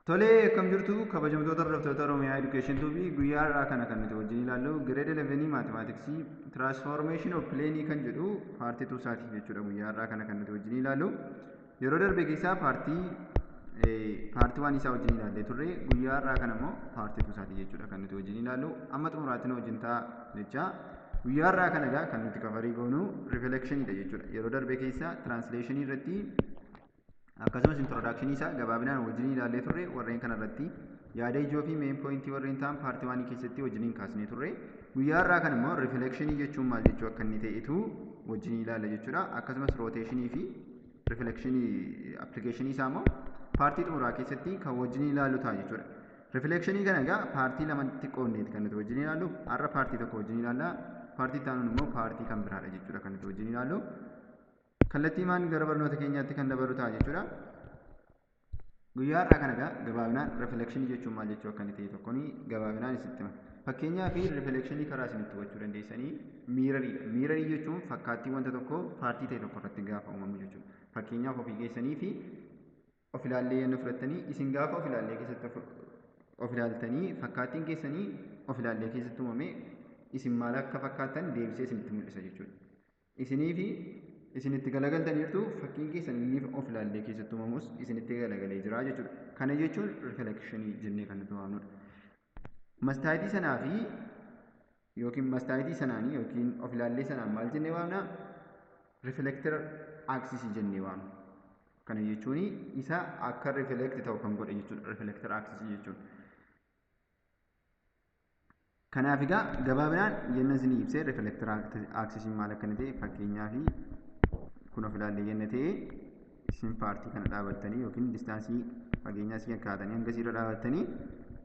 Tolee, akkam jirtu, kabajamtoota hordoftoota Oromiyaa Education Tube? Guyyaa har'aa kana kan nuti wajjin ilaallu Grade 11 Mathematics Transformation of Plane kan jedhu part 2 isaati jechuudha. Guyyaa har'aa kana kan nuti wajjin ilaallu, yeroo darbe keessaa part 1 isaa wajjin ilaallee turre. Guyyaa har'aa kana immoo part 2 isaati jechuudha kan nuti wajjin ilaallu. Amma xumuraatti nu wajjin ta'a jecha. Guyyaa har'aa kana egaa kan nuti cover goonu reflectionidha jechuudha. Yeroo darbe keessaa translation irratti, akkasumas introduction isaa gabaabinaan wajjin ilaallee turre. Warreen kana irratti yaada ijoo fi main point warreen ta'an part 1 keessatti wajjiniin kaasnee turre. Guyyaa har'aa kan immoo reflection jechuun maal jechuu akka inni ta'etu wajjin ilaalla jechuudha. Akkasumas rotation fi reflection application isaa immoo part xumuraa keessatti kan wajjin ilaallu ta'a jechuudha. Reflection kana egaa part lamatti qoodneeti kan nuti wajjin ilaallu. Har'a part tokko wajjin ilaalla, part itti aanuun immoo part kan biraadha jechuudha kan nuti wajjin ilaallu. Kallattii maan gara barnoota keenyaatti kan dabaru ta'a jechuudha. Guyyaa har'aa kana egaa gabaabinaan reflection jechuun maal jechuu akka inni ta'e tokkoon gabaabinaan isitti hima. Fakkeenyaaf, reflection karaa isinitti hubachuu dandeessanii mirroriidha. Mirror jechuun fakkaattii wanta tokko part ta'e tokko irratti gaafa uumamu jechuudha. Fakkeenyaaf, ofii keessanii fi of ilaallee yennu fudhattanii, isin gaafa of ilaallee keessatti of ilaaltanii, fakkaattiin keessanii of ilaallee keessatti uumame isin maal akka fakkaattan deebisee isinitti mul'isa jechuudha. Isinii fi isinitti galagaltaniirtu, fakkiin keessan inni of ilaallee keessatti uumamus isinitti galagalee jira jechuudha. Kana jechuun reflection jennee kan nuti waamnudha. Mastaayitii sanaa fi yookiin mastaayitii sanaanii yookiin of ilaallee sanaan maal jennee waamna? Reflector axis jennee waamna. Kana jechuun isa akka reflect ta'u kan godhe jechuudha. Reflector axis jechuun. Kanaaf egaa gabaabinaan yenna isinii ibsee, reflector axis maal akka inni ta'e, fakkeenyaaf kun of ilaallee yenna ta'e, isin part kana dhaabattanii yookiin distance fageenya asii kaatanii hanga asiirra dhaabattanii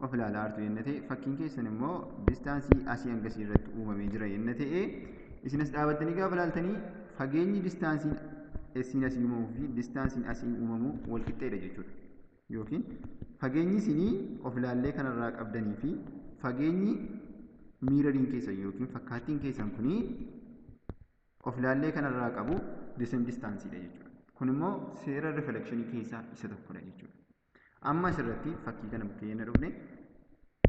of ilaalaa jirtu yenna ta'e, fakkiin keessan immoo distance asii hanga asii irratti uumamee jira yenna ta'e, isin as dhaabattanii gaafa ilaaltanii, fageenyi distanceiin asiin asii uumamuu fi distanceiin asii uumamu wal qixxeedha jechuudha. Yookiin fageenyi isinii of ilaallee kanarraa qabdanii fi fageenyi mirroriin keessan yookiin fakkaattiin keessan kunii of ilaallee kanarraa qabu the same distanceiidha jechuudha. Kun immoo seera reflection keessaa isa tokkodha jechuudha. Amma asirratti fakkii kana bukkee yenna dhufne,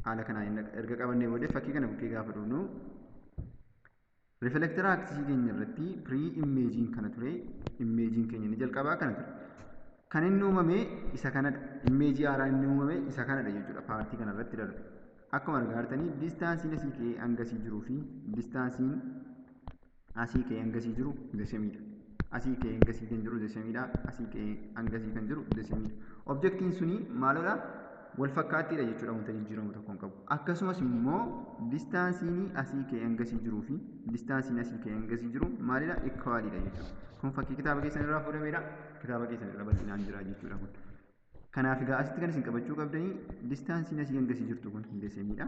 haala kanaan erga qabannee booddee, fakkii kana bukkee gaafa dhufnu, reflector axis keenya irratti pre imageiin kana ture. Imageiin keenya inni jalqabaa kana ture. Kan inni uumame isa kanadha. Image haaraa inni uumame isa kanadha jechuudha. Part kana irratti darbe. Akkuma argaa jirtanii, distanceiin asii ka'ee hangasii jiruu fi distanceiin asii ka'ee hangasii jiru the sameiidha. Asii ka'ee hangasii kan jiru the sameiidha. Asii ka'ee hangasii kan jiru the sameiidha. Objectiin suni maalodha? Wal fakkaattiidha jechuudha, wanta jijjiiramu tokko hin qabu. Akkasumas immoo distanceiin asii ka'ee hangasii jiruu fi distanceiin asii ka'ee hangasii jiru maalidha? Equaliidha jechuudha. Kun fakkii kitaaba keessan irraa fuudhamedha. Kitaaba keessan irra bal'inaan jira jechuudha kun. Kanaaf egaa asitti kan isin qabachuu qabdanii, distanceiin asii hangasii jirtu kun the sameiidha.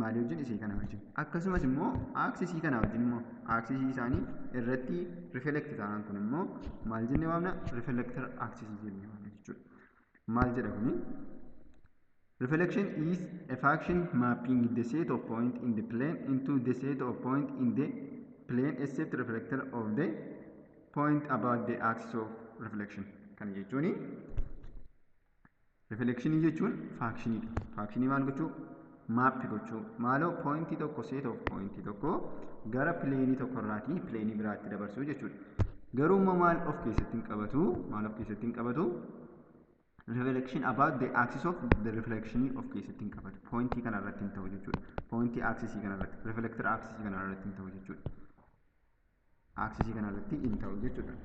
Maalii wajjin? Isii kana wajjin. Akkasumas immoo axis kana wajjin immoo axis isaanii irratti reflect ta'an kun immoo maal jennee waamna? Reflector axis jennee waamna jechuudha. Maal jedha kuni? Reflection is a function mapping the set of point in the plane into the set of point in the plane except reflector of the point about the axis of reflection. Kana jechuuni, reflection jechuun functioniidha. Function maal gochuu? Map gochuu. Maaloo? Point tokko, set of point tokko gara plane tokko irraatii plane biraatti dabarsuu jechuudha. Garuu immoo maal of keessatti hin qabatu? Maal of keessatti hin qabatu? Reflection about the axis of the reflection of keessatti hin qabatu. Point kana irratti hin ta'u jechuudha. Point axis kana irratti, reflector axis kana irratti hin ta'u jechuudha. Axis kana irratti hin ta'u jechuudha.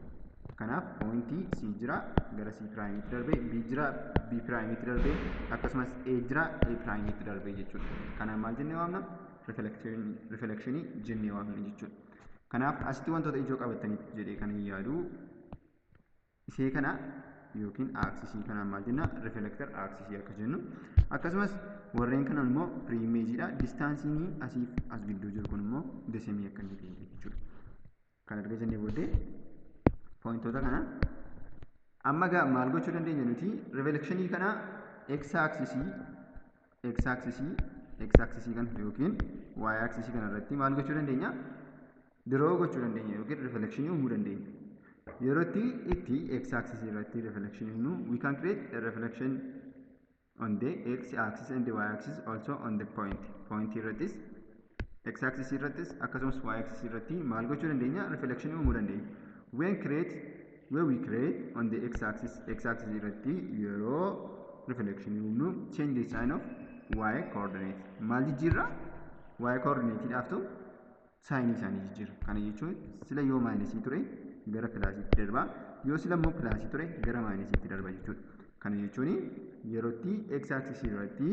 Kanaaf point C jira, gara C primeitti darbee, B jira, B primeitti darbee, akkasumas A jira, A primeitti darbee jechuudha. Kanaaf maal jennee waamna? Reflection jennee waamna jechuudha. Kanaaf asitti wantoota ijoo qabatanii jedhee kan hin yaadu, isee kana yookiin axis kanaan maal jenna? Reflector axis akka jennu. Akkasumas warreen kanan immoo pre-imageiidha. Distanceiin asiif as gidduu jiru kun immoo the same akka inni ta'e jechuudha. Kan erga jennee booddee, pointoota kana amma gaa maal gochuu dandeenya nuti? Reflection kana x axis, x axis, x axis kana yookiin y axis kana irratti maal gochuu dandeenya? Draw gochuu dandeenya yookiin reflection uumuu dandeenya. Yeroo itti x axis irratti reflection uumnu, we can create a reflection On the x axis and the y axis, also on the point. Point irrattis, x axis irrattis, akkasumas y axis irratti maal gochuu dandeenya? Reflection uumuu dandeenya. When we create on the x axis, x axis irratti yeroo reflection uumnu, change the sign of y coordinate. Maal jijjiirra? Y coordinate dhaaftu signii isaanii jijjiirra. Kana jechuun sila yoo minusii ture gara plusiitti darba, yoo sila immoo plusii ture gara minusiitti darba jechuudha. Kana jechuun yerootti x axis irratti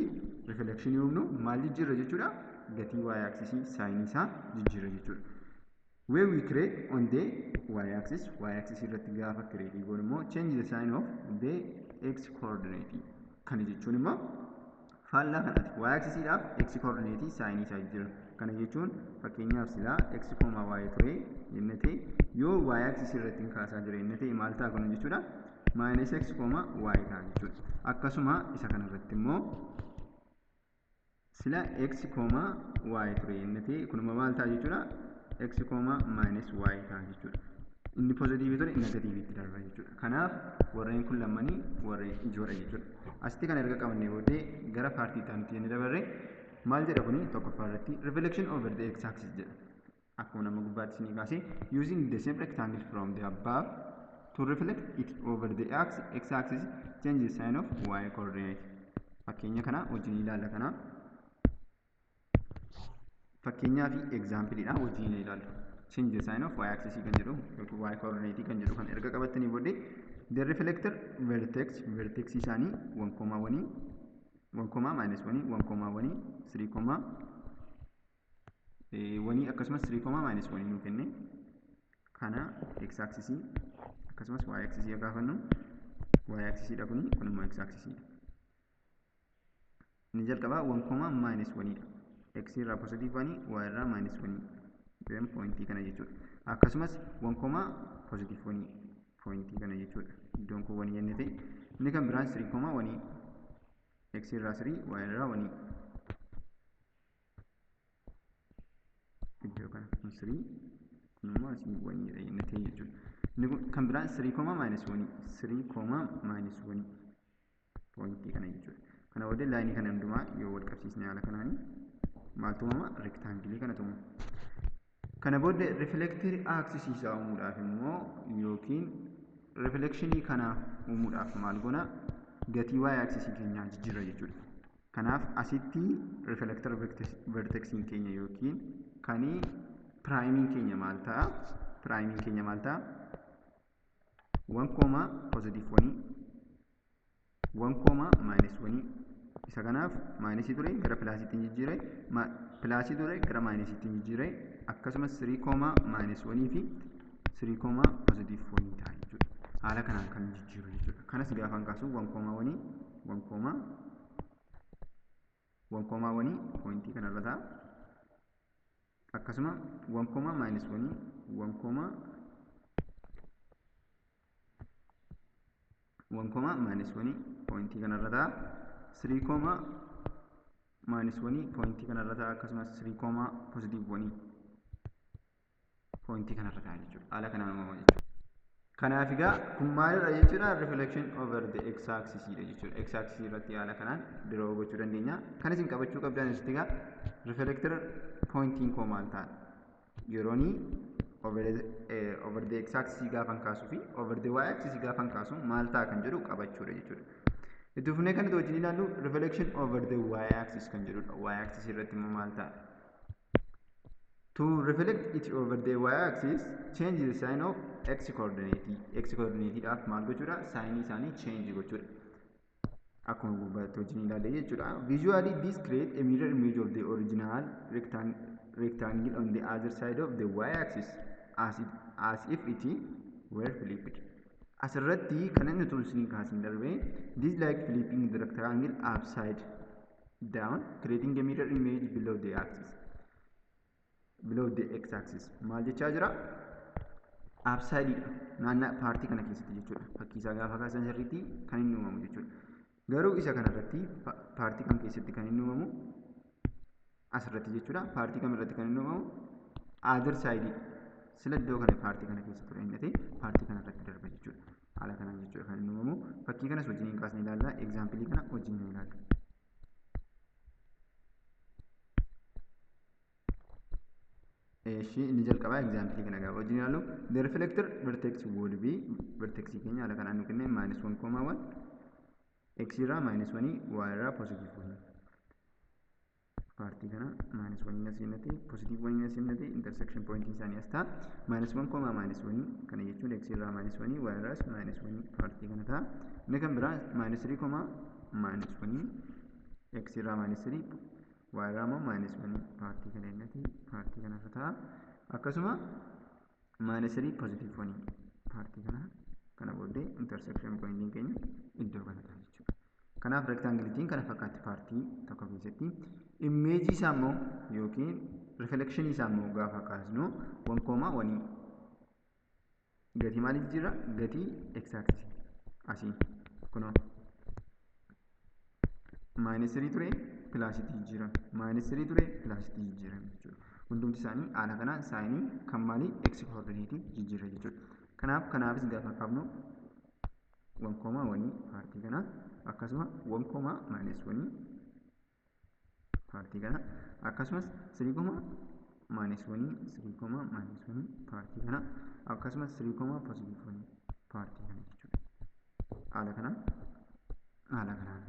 reflection uumnu maal jijjiirra jechuudha? Gatii y axis signii isaa jijjiirra jechuudha. When we create on the y axis, y axis irratti gaafa create goonu immoo, change the sign of the x coordinate. Kana jechuun immoo faallaa kanaati. Y axis dhaaf x coordinate signii isaa jijjiirra. Kana jechuun fakkeenyaaf silaa x comma y ture jenne ta'e, yoo y axis irratti hin kaasaa jira jenne ta'e, maal ta'a kun jechuudha? Minus x comma y ta'a jechuudha. Akkasuma isa kanarratti immoo sila x comma y ture jenne ta'e, kunuma maal ta'a jechuudha? X comma minus y ta'a jechuudha. Inni positiveii ture negativeiitti darba jechuudha. Kanaaf warreen kun lamanii warreen ijoodha jechuudha. Asitti kan erga qabannee booddee gara partii itti aanutti jennee dabarre. Maal jedha kuni? Tokkoffaa irratti reflection over the x axis jedha. Akkuma nama gubbaatti isinii kaasee, using the same rectangle from the above to reflect it over the x axis, change the sign of y coordinate. Fakkeenya kana wajjin ilaalla kana. Fakkeenyaa fi exampleiidha wajjin ilaalla. Change the sign of y axis kan jedhu yookiin y coordinate kan jedhu kan erga qabattanii booddee, the reflector vertex, vertex isaanii 1 comma 1, 1 comma minus 1, 1 comma 1, 3 comma 1, akkasumas 3 comma minus 1 nuu kenne. Kana x axis akkasumas y axis gaafannu, y axis dha kuni, kun immoo x axis dha. Inni jalqabaa 1 comma minus 1 dha. X irraa positive 1, y irraa minus 1, then pointii kana jechuudha. Akkasumas 1 comma positive 1, pointii kana jechuudha. Iddoon kun 1 jenne ta'e, inni kan biraan 3 comma 1, x irraa 3, y irraa 1, iddoo kana kun 3, kun immoo asii 1 dha jenne ta'e jechuudha. Inni kun kan biraan 3 comma minus 1, 3 comma minus 1, pointii kana jechuudha. Kana booddee lineii kana hundumaa yoo wal qabsiisne haala kanaanii maaltu uumama? Rectangleii kanatu uumama. Kana booddee reflector axis isaa uumuudhaaf immoo yookiin reflectionii kana uumuudhaaf maal goona? Gatii y axis keenyaa jijjiirra jechuudha. Kanaaf asitti reflector vertexiin keenya yookiin kani primeiin keenya maal ta'a? Primeiin keenya maal ta'a? 1 comma positive 1, 1 comma minus 1. Isa kanaaf minusii ture gara plusiitti jijjiire, plusii ture gara minusiitti jijjiire, akkasumas 3 comma minus 1 fi 3 comma positive 1 ta'a jechuudha. Haala kanaan kan jijjiiru jechuudha. Kanas gaafan kaasu 1 comma 1, 1 comma 1 comma 1, pointii kanarra ta'a. Akkasuma 1 comma minus 1, 1 comma 1 comma minus 1, pointii kanarra ta'a. 3 comma minus 1, pointii kanarra ta'a. Akkasumas 3 comma positive 1, pointii kanarra ta'a jechuudha. Haala kanaan uumama jechuudha. Kanaaf egaa kun maalidha jechuudha? Reflection over the x axis dha jechuudha. X axis irratti haala kanaan draw gochuu dandeenya. Kan isin qabachuu qabdan asitti egaa reflector pointiin koo maal ta'a? Yerooni over the x axis gaafan kaasuu fi over the y axis gaafan kaasu maal ta'a kan jedhu qabachuudha jechuudha. Itti fufnee kan nuti wajjin ilaallu reflection over the y axis kan jedhudha. Y axis irratti immoo maal ta'a? To reflect it over the y axis, change the sign of x coordinate. X coordinate dhaaf maal gochuudha? Signii isaanii change gochuudha. Akkuma gubbaatti wajjin ilaalle jechuudha. Visually, this create a mirror image of the original rectangle on the other side of the y axis as if it were flipped. Asirratti kan inni utuu isin kaasin darbe, this like flipping the rectangle upside down, creating a mirror image below the axis. Below the x axis. Maal jechaa jira? Upside dha. Naannaa partii kana keessatti jechuudha. Fakkii isaa gaafa kaasan sirriitti kan inni uumamu jechuudha. Garuu isa kanarratti partii kam keessatti kan inni uumamu? Asirratti jechuudha. Partii kam irratti kan inni uumamu? Other side. Sila iddoo kana partii kana keessa ture inni ta'e partii kana irratti darba jechuudha. Haala kanaan jechuudha kan inni uumamu. Fakkeenyaaf Fakkii kanas wajjiniin kaasnee ilaalla. Example kana wajjiniin ilaalla. Eshi inni jalqabaa example kana gaafa wajjin ilaallu the reflector vertex would be vertex keenya haala kanaan nu kenne -1, 1 x irraa -1 y irraa positive 1 partii kana -1 as jennate positive 1 as jennate intersection point isaanii as ta'a -1, -1 kana jechuun x irraa -1 y irraas -1 partii kana ta'a. Inni kan biraa -3, -1 x irraa -3 y irraa immoo -1 partii kana jennate partii kana ta'a. Akkasuma -3 positive 1 partii kana booddee intersection pointiin keenya iddoo kana ta'a jechuudha. Kanaaf rectangletiin kana fakkaatti partii tokko keessatti image isaa immoo yookiin reflection isaa immoo gaafa kaasnu 1, 1 gatii maaliif jira? Gatii x axis asii kunoo -3 ture plus itti jijjiirame -3 ture plus itti jijjiirame jechuudha. Hundumti isaanii haala kanaan saayinii kan maalii x coordinate jijjiirra jechuudha. Kanaafis gaafa kaafnu 1, 1 partii kana akkasuma 1, -1 partii kana akkasumas 3, -1 3, -1 partii kana akkasumas 3, positive 1 partii kana jechuudha. Haala kanaan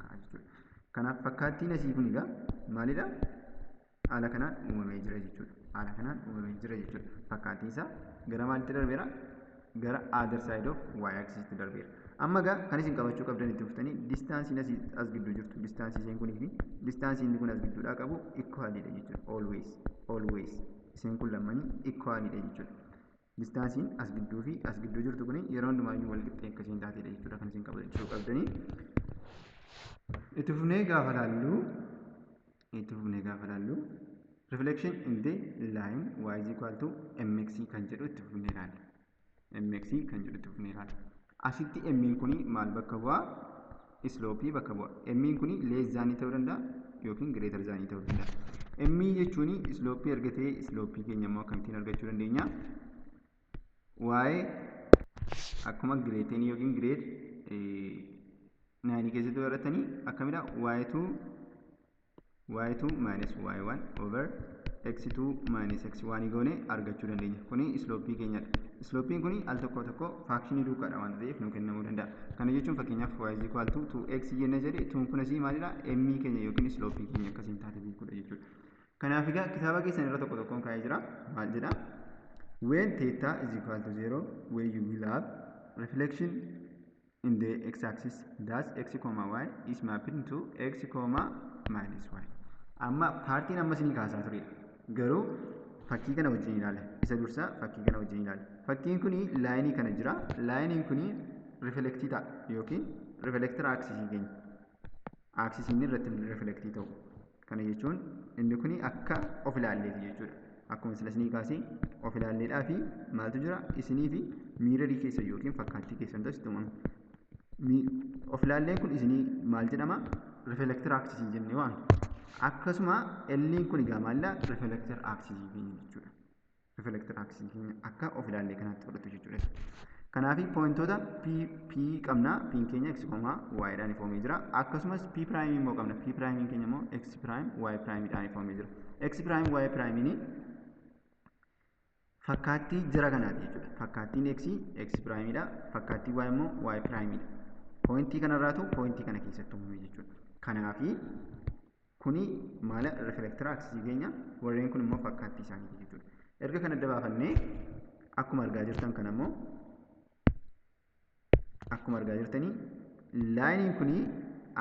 ka'a jechuudha. Kanaaf fakkaattiin asii kun egaa maalidha? Haala kanaan uumamee jira jechuudha. Haala kanaan uumamee jira jechuudha. Fakkaattiin isaa gara maalitti darbeera? Gara other side of y axis tti darbeera. Amma egaa kan isin qabachuu qabdan itti fuftanii distaansiin asii as gidduu jirtu distaansii isheen kunii fi distaansiin inni kun as gidduudhaa qabu equalidha jechuudha. Always, always isheen kun lamanii equalidha jechuudha. Distaansiin as gidduu fi as gidduu jirtu kuni yeroo hundumaayyuu wal qixxee akka isheen taatedha jechuudha kan isin qabachuu qabdanii. Itti fufnee gaafa laallu reflection in the line y is equal to mx kan jedhu itti fufnee ilaalla. mx kan jedhu itti fufnee ilaalla. Asitti m kuni maal bakka bu'aa? Slope bakka bu'a. M kuni less than ta'uu danda'a yookiin greater than ta'uu danda'a. M jechuun slope argatee slope keenya immoo akkamittiin argachuu dandeenya? Y akkuma grade 10 yookiin grade 9 keessatti baratanii akkamidha? y2 minus y1 over x2 minus x1 goone argachuu dandeenya. Kuni slope keenyadha. Slopiin kuni al tokko tokko faakshinii duukaadha waan ta'eef nu kennamuu danda'a. Kana jechuun fakkeenyaaf y is equal to 2x jenna jedhe 2 kun asii maalidha? M keenya yookiin slope keenya akkasiin taate beekuudha jechuudha. Kanaaf egaa kitaaba keessan irra tokko tokkoon kaa'ee jira. Maal jedha? When theta is equal to 0, where you will have reflection in the x-axis, thus x comma y is mapped to x comma minus y. Amma paartiin amma isinii kaasaa turedha. Garuu fakkii kana wajjin ilaala. Isa dursa fakkii kana wajjin ilaala. Fakkiin kuni laayinii kana jira. Laayiniin kuni riflektii ta'a yookiin riflektira aaksisii keenya. Aaksisiin irratti riflektii ta'u. Kana jechuun inni kuni akka of ilaalleeti jechuudha. Akkuma sila isinii kaasee of ilaalleedhaa fi maaltu jira? Isinii fi miirarii keessa yookiin fakkaattii keessan tasitti uumama. Of ilaalleen kun isinii maal jedhama? Riflektira aaksisii jennee waamna. Akkasuma L'n kun egaa maalidha? Riflektira aaksisii keenya jechuudha. Riflektira aaksisii keenya akka of ilaallee kanaatti fudhatu jechuudha. Kanaaf poointoota P qabna. P keenya x comma y dhaan ifoomee jira. Akkasumas P prime immoo qabna. P prime keenya immoo x prime y prime dhaan ifoomee jira. X prime y prime ni fakkaattii jara kanaati jechuudha. Fakkaattiin x x prime dha. Fakkaattii y immoo y prime dha. Poointii kanarraatu poointii kana keessatti uumame jechuudha. Kanaafi kuni maala riflektira aaksisii keenya warreen kun immoo fakkaattii isaaniiti jechuudha. Erga kana adda baafannee akkuma argaa jirtan kana immoo akkuma argaa jirtanii laayiniin kuni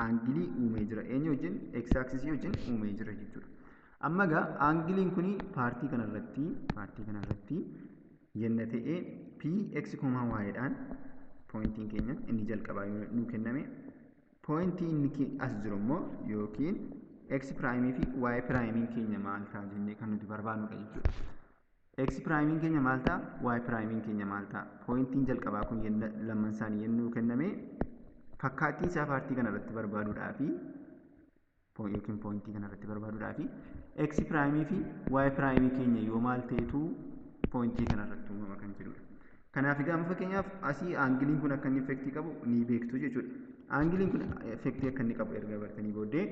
aangilii uumee jira. Eenyu wajjin? X aaksisii wajjin uumee jira jechuudha. Amma egaa aangiliin kuni paartii kanarratti yenna ta'ee P x comma y dhaan poointiin keenya inni jalqabaa nuu kenname poointii inni as jiru immoo yookiin x prime fi y prime keenya maal ta'a jennee kan nuti barbaadnudha jechuudha. X prime keenya maal ta'a? Y prime keenya maal ta'a? Poointiin jalqabaa kun lamman isaanii yennuu kenname fakkaattii isaa paartii kanarratti barbaaduudhaa fi yookiin poointii kanarratti barbaaduudhaa fi x prime fi y prime keenya yoo maal ta'etu poointii kanarratti uumama kan jedhudha. Kanaaf egaa amma fakkeenyaaf asii aangiliin kun akka inni effektii qabu ni beektu jechuudha. Aangiliin kun effektii akka inni qabu erga bartanii booddee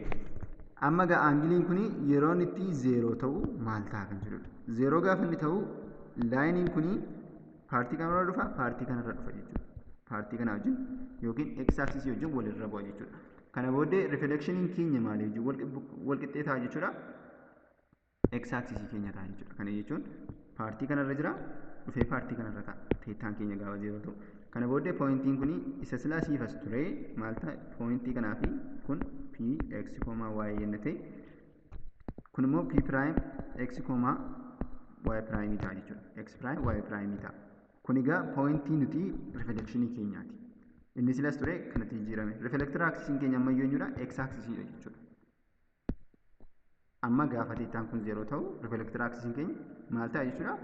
amma egaa aangiliin kun yeroo inni itti 0 ta'u maal ta'a kan jedhudha. 0 gaafa inni ta'u laayiniin kun paartii kanarra dhufa, paartii kanarra dhufa jechuudha. Paartii kana wajjin yookiin x axis wajjin walirra bu'a jechuudha. Kana booddee rifleekshiniin keenya maalii wajjin wal qixxee ta'a jechuudha? X axis keenya ta'a jechuudha. Kana jechuun paartii kanarra jira, dhufee paartii kanarra ta'a. Teettaan keenya gaafa 0 ta'u. Kana booddee poointiin kun isa silaa siifas ture maal ta'a? Poointii kanaa fi kun p x, y yenna ta'e kun immoo p prime x, y prime ta'a jechuudha. X prime y prime ta'a. Kun egaa poointii nuti rifleekshinii keenyaati. Inni silas ture kanatti jijjiirame. Rifleektar aaksisiin keenya ammayyuu eenyudha? X aaksisiidha jechuudha. Amma gaafa teettaan kun 0 ta'u rifleektar aaksisiin keenya maal ta'a jechuudha?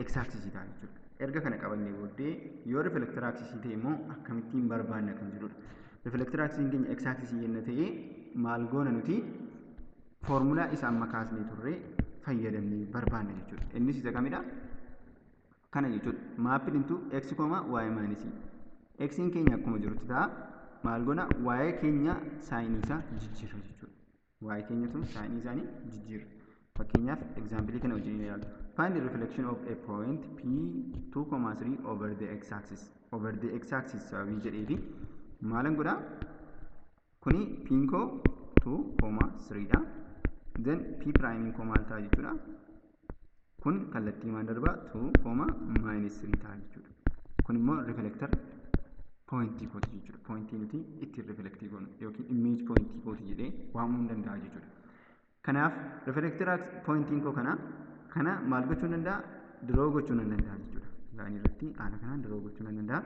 X aaksisii ta'a jechuudha. Erga kana qabannee booddee yoo rifleektar aaksisii ta'e immoo akkamittiin barbaanna kan jedhudha. Rifleektar aaksisiin keenya X aaksisii yenna ta'e maal goona nuti? Foormulaa isa amma kaasnee turre fayyadamnee barbaanna jechuudha. Innis isa kamidha? Kana jechuudha. Maappiin intu x, y minus. X'n keenya akkuma jirutti ta'a. Maal goona? Y keenya saayinii isaa jijjiirra jechuudha. Y keenya tun saayinii isaanii jijjiirra. Fakkeenyaaf egzaampilii kana wajjin ilaalu. Find the reflection of a point P 2,3 over the x axis. Over the x axis sababii jedheefi maalan godhaa? Kuni P'n koo 2,3 dha. Then P prime koo maal ta'a jechuudha? Kun kallattii maal darbaa? 2, minus 3 ta'a jechuudha. Kun immoo rifleektar poointii kooti jechuudha. Poointii nuti ittiin rifleektii goonu yookiin image poointii kooti jedhee waamuu hin danda'a jechuudha. Kanaaf rifleektar poointiin koo kana maal gochuu hin danda'a? Diroo gochuu hin danda'a jechuudha. Laayinii irratti haala kanaan diroo gochuu hin danda'a.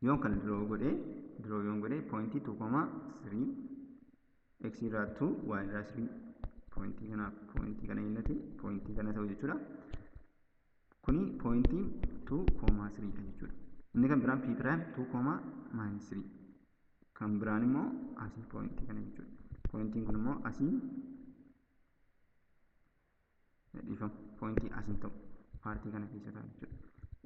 Yoon kana diroo godhee, diroo yoon godhee poointii 2,3 x irraa 2 y irraa 3 poointii kanaaf poointii kana jennate poointii kana ta'u jechuudha. Kuni poointii 2,3 dha jechuudha. Inni kan biraan p prime 2, minus 3. Kan biraan immoo asii poointii kana jechuudha. Poointiin kun immoo asii dhiifama poointii asiin ta'u paartii kana keessa ta'a jechuudha.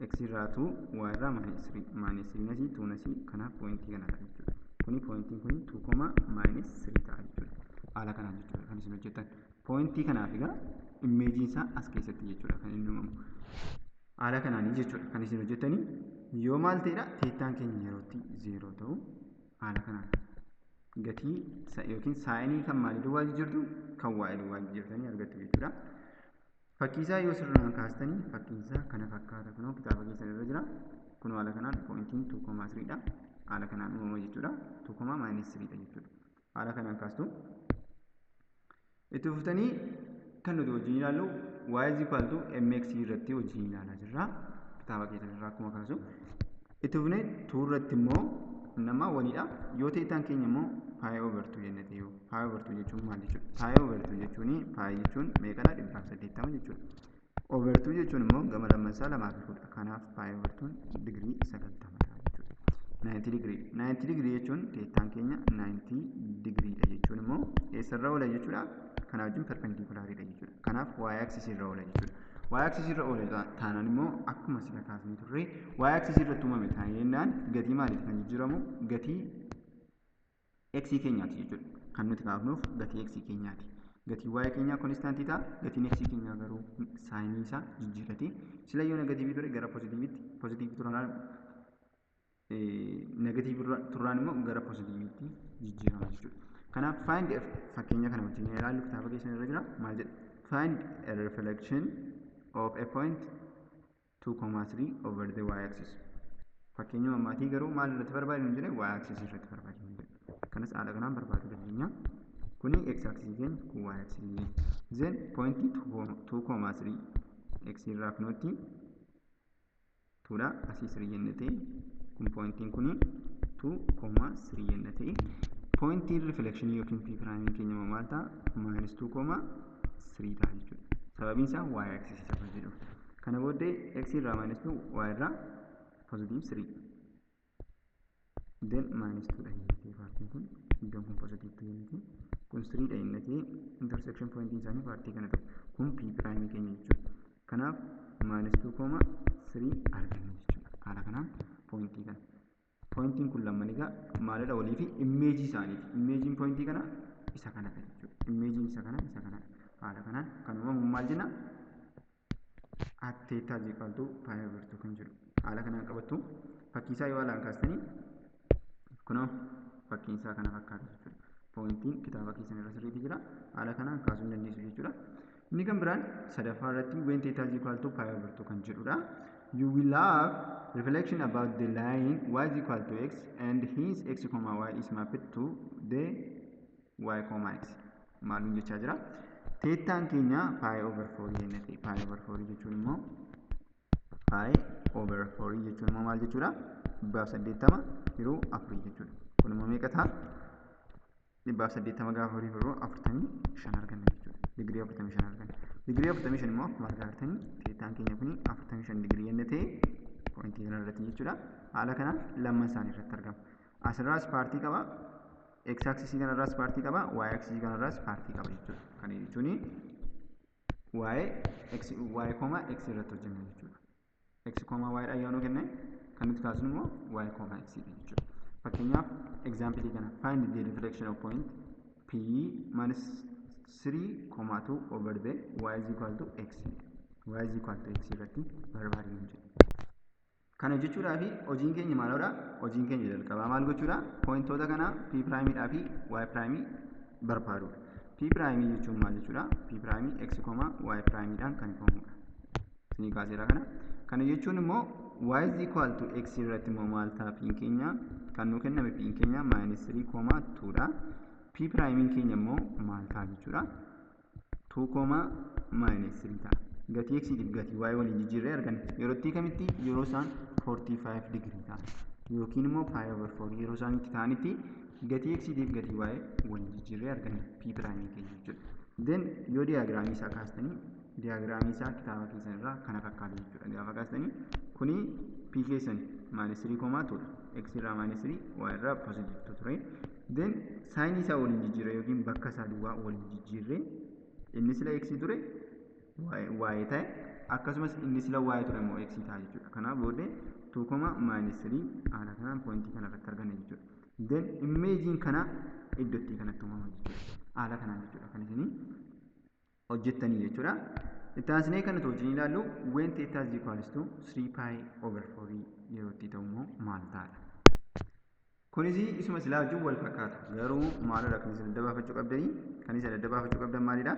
X irraa 2 y irraa minus 3 minus 3 asii 2 asii kanaaf poointii kana ta'a jechuudha. Kuni poointiin kun 2, minus 3 ta'a jechuudha. Haala kanaan jechuudha kan isin hojjettan. Poointii kanaaf egaa immeejiin isaa as keessatti jechuudha kan inni uumamu. Haala kanaanii jechuudha kan isin hojjettanii yoo maal ta'edha teettaan keenya yerootti 0 ta'u haala kanaan gatii yookiin saayinii kan maalii duwwaa jijjiirtu kan y duwwaa jijjiirtanii argattu jechuudha. Fakkii isaa yoo sirnaan kaastanii fakkiin isaa kana fakkaata kunoo kitaaba keessan irra jira. Kunoo haala kanaan poointiin 2,3 dha. Haala kanaan uumama jechuudha. 2, minus 3 dha jechuudha. Haala kanaan kaastu. Itti fuftanii kan nuti wajjin ilaallu y is equal to mx irratti wajjin ilaalaa jirra. Kitaaba keessan irraa akkuma kaasu. Itti fufnee 2 irratti immoo nama waliidha. Yoo teettaan keenya immoo pi over 2 jenne ta'e pi over 2 jechuun maal jechuudha? Pi over 2 jechuun pi jechuun meeqadha? 180 jechuudha. Over 2 jechuun immoo gama lammansaa lamaa fi kudha. Kanaaf pi over 2 digirii 90 ta'a jechuudha. 90 digirii. 90 digirii jechuun teettaan keenya 90 digiriidha jechuun immoo eessarra oola jechuudha? Kana wajjin perpendikulaariidha jechuudha. Kanaaf y axis irra oola jechuudha. Y axis irra oola taanaan immoo akkuma sila kaasnee turre y axis irratti uumame taanee jennaan gatii maaliif kan jijjiiramu? Gatii x keenyaati jechuudha. Kan nuti kaafnuuf gatii x keenyaati. Gatiin y keenyaa konstaantii ta'a. Gatiin x keenyaa garuu saayinii isaa jijjiirrate. Sila yoo negatiivii ture gara pozitiiviitti, pozitiivii turaan negatiivii turaan immoo gara pozitiiviitti jijjiirama jechuudha. Kanaaf find fakkeenya kana wajjin ilaallu kitaaba keessan irra jira. Maal jedha? Find a reflection of a point 2,3 over the y axis. Fakkeenyuma ammaatii garuu maal irratti barbaadnu hin jedhe? Y axis irratti barbaadnu hin jedhe. Kanas haala kanaan barbaaduu dandeenya. Kuni x axis keenya, kun y axis keenya. Then point 2,3 x irraa kunootti 2 dha asii 3 jenne ta'e kun pointiin kuni 2,3 jenne ta'e pointiin riflekshinii yookiin p prime keenya immoo maal ta'a? Minus 2,3 ta'a jechuudha. Sababiin isaa y axis isa jedhu. Kana booddee x irraa minus 2 y irraa positive 3. Then minus 2 dha jennee paartiin kun iddoon kun positive 2 jennee Kun 3 dha inni ta'e intersection pointiin isaanii paartii kana ta'u. Kun P prime keenya jechuudha. Kanaaf minus 2, 3 arganna jechuudha. Haala kanaan pointii kana. Pointiin kun lamman egaa maalidha walii fi immeejii isaaniiti. Immeejiin pointii kana isa kanadha jechuudha. Immeejiin isa kana isa kanadha. Haala kanaan kan uumamu maal jenna? At theta is equal to pi over 2 kan jedhu. Haala kanaan qabattu. Fakkii isaa yoo haalaan kaastanii kunoo fakkiin isaa kana fakkaata jechuudha. Pointiin kitaaba keessan irra sirriitti jira. Haala kanaan kaasuu hin dandeessu jechuudha. Inni kan biraan sadaffaa irratti when theta is equal to pi over 2 kan jedhudha. You will have reflection about the line y is equal to x and hence x comma y is mapped to the y comma x. Maaluun jechaa jira. Teettaan keenya pi over 4 jenna ta'e pi over 4 jechuun immoo pi over 4 jechuun immoo maal jechuudha? 180 yeroo 4 jechuudha. Kun immoo meeqa ta'a? 180 gaafa 4 yeroo 45 arganna jechuudha. Digirii 45 arganna. Digirii 45 immoo akkuma argaa jirtanii teettaan keenya kuni 45 digirii yenna ta'e pointii kana irratti jechuudha. Haala kanaan lamman isaanii irratti argama. Asirraas paartii qaba. X axisii kanarraas paartii qaba. Y axisii kanarraas paartii qaba jechuudha. Kana jechuun y x y comma x irratti hojjenna jechuudha. X comma y dhaan yoo nu kenne kan nuti kaasnu immoo y comma x dha jechuudha. Fakkeenyaaf example kana find the reflection of point p minus 3 comma 2 over the y is equal to x, y is equal to x irratti barbaadnu jedhu. Kana jechuudhaa fi hojiin keenya maalidha? Hojiin keenya jalqabaa maal gochuudha? Pointoota kana p prime dhaa fi y prime barbaaduudha. P prime jechuun maal jechuudha? P prime x comma y prime dhaan kan ifamudha. Isinii kaaseera kana. Kana jechuun immoo y is equal to x irratti immoo maal ta'a p keenya? Kan nuu kenname p keenya minus 3 comma 2 dha. P prime keenya immoo maal ta'a jechuudha? 2 comma minus 3 ta'a. Gatii x tiif gatii y waliin jijjiirree arganna. Yeroo itti kamitti? Yeroo isaan 45 digirii ta'an yookiin immoo pi over 4 yeroo isaan itti ta'anitti gatii x tiif gatii y waliin jijjiirree arganna p prime keenya jechuudha. Then yoo diyaagiraamii isaa kaastanii diyaagiraamii isaa kitaaba keessan irraa kana fakkaata jechuudha. Gaafa kaastanii kuni p keessan minus 3 comma 2 dha. X irraa minus 3, y irraa positive 2 ture. Then saayinii isaa waliin jijjiirree yookiin bakka isaa duwwaa waliin jijjiirree inni sila x ture y ta'e, akkasumas inni sila y ture immoo x ta'a jechuudha. Kanaaf booddee 2 comma minus 3 haala kanaan pointii kana irratti arganna jechuudha. Then immeejiin kana iddootti kanatti uumama jechuudha. Haala kanaan jechuudha kan isinii hojjettanii jechuudha. Itti aansinee kan nuti wajjin ilaallu when theta is equals to 3 pi over 4 yeroo itti ta'u immoo maal ta'adha? Kunis isuma silaa wajjin wal fakkaata. Garuu maalidha kan isin adda baafachuu qabdanii? Kan isin adda baafachuu qabdan maalidha?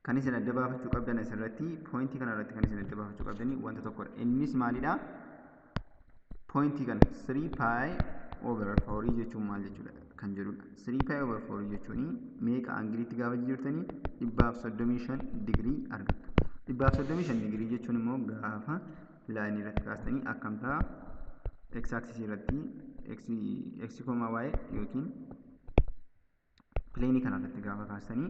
Kan isin adda baafachuu qabdan asirratti pointii kana irratti kan isin adda baafachuu qabdanii wanta tokkodha. Innis maalidha? Pointii kana 3 pi over 4 jechuun maal jechuudha kan jedhudha. 3 pi over 4 jechuun meeqa aangiliitti gaafa jijjiirtanii 135 digirii argattu. 135 digirii jechuun immoo gaafa laayinii irratti kaastanii akkam ta'a? X axis irratti x comma y yookiin pileenii kana irratti gaafa kaastanii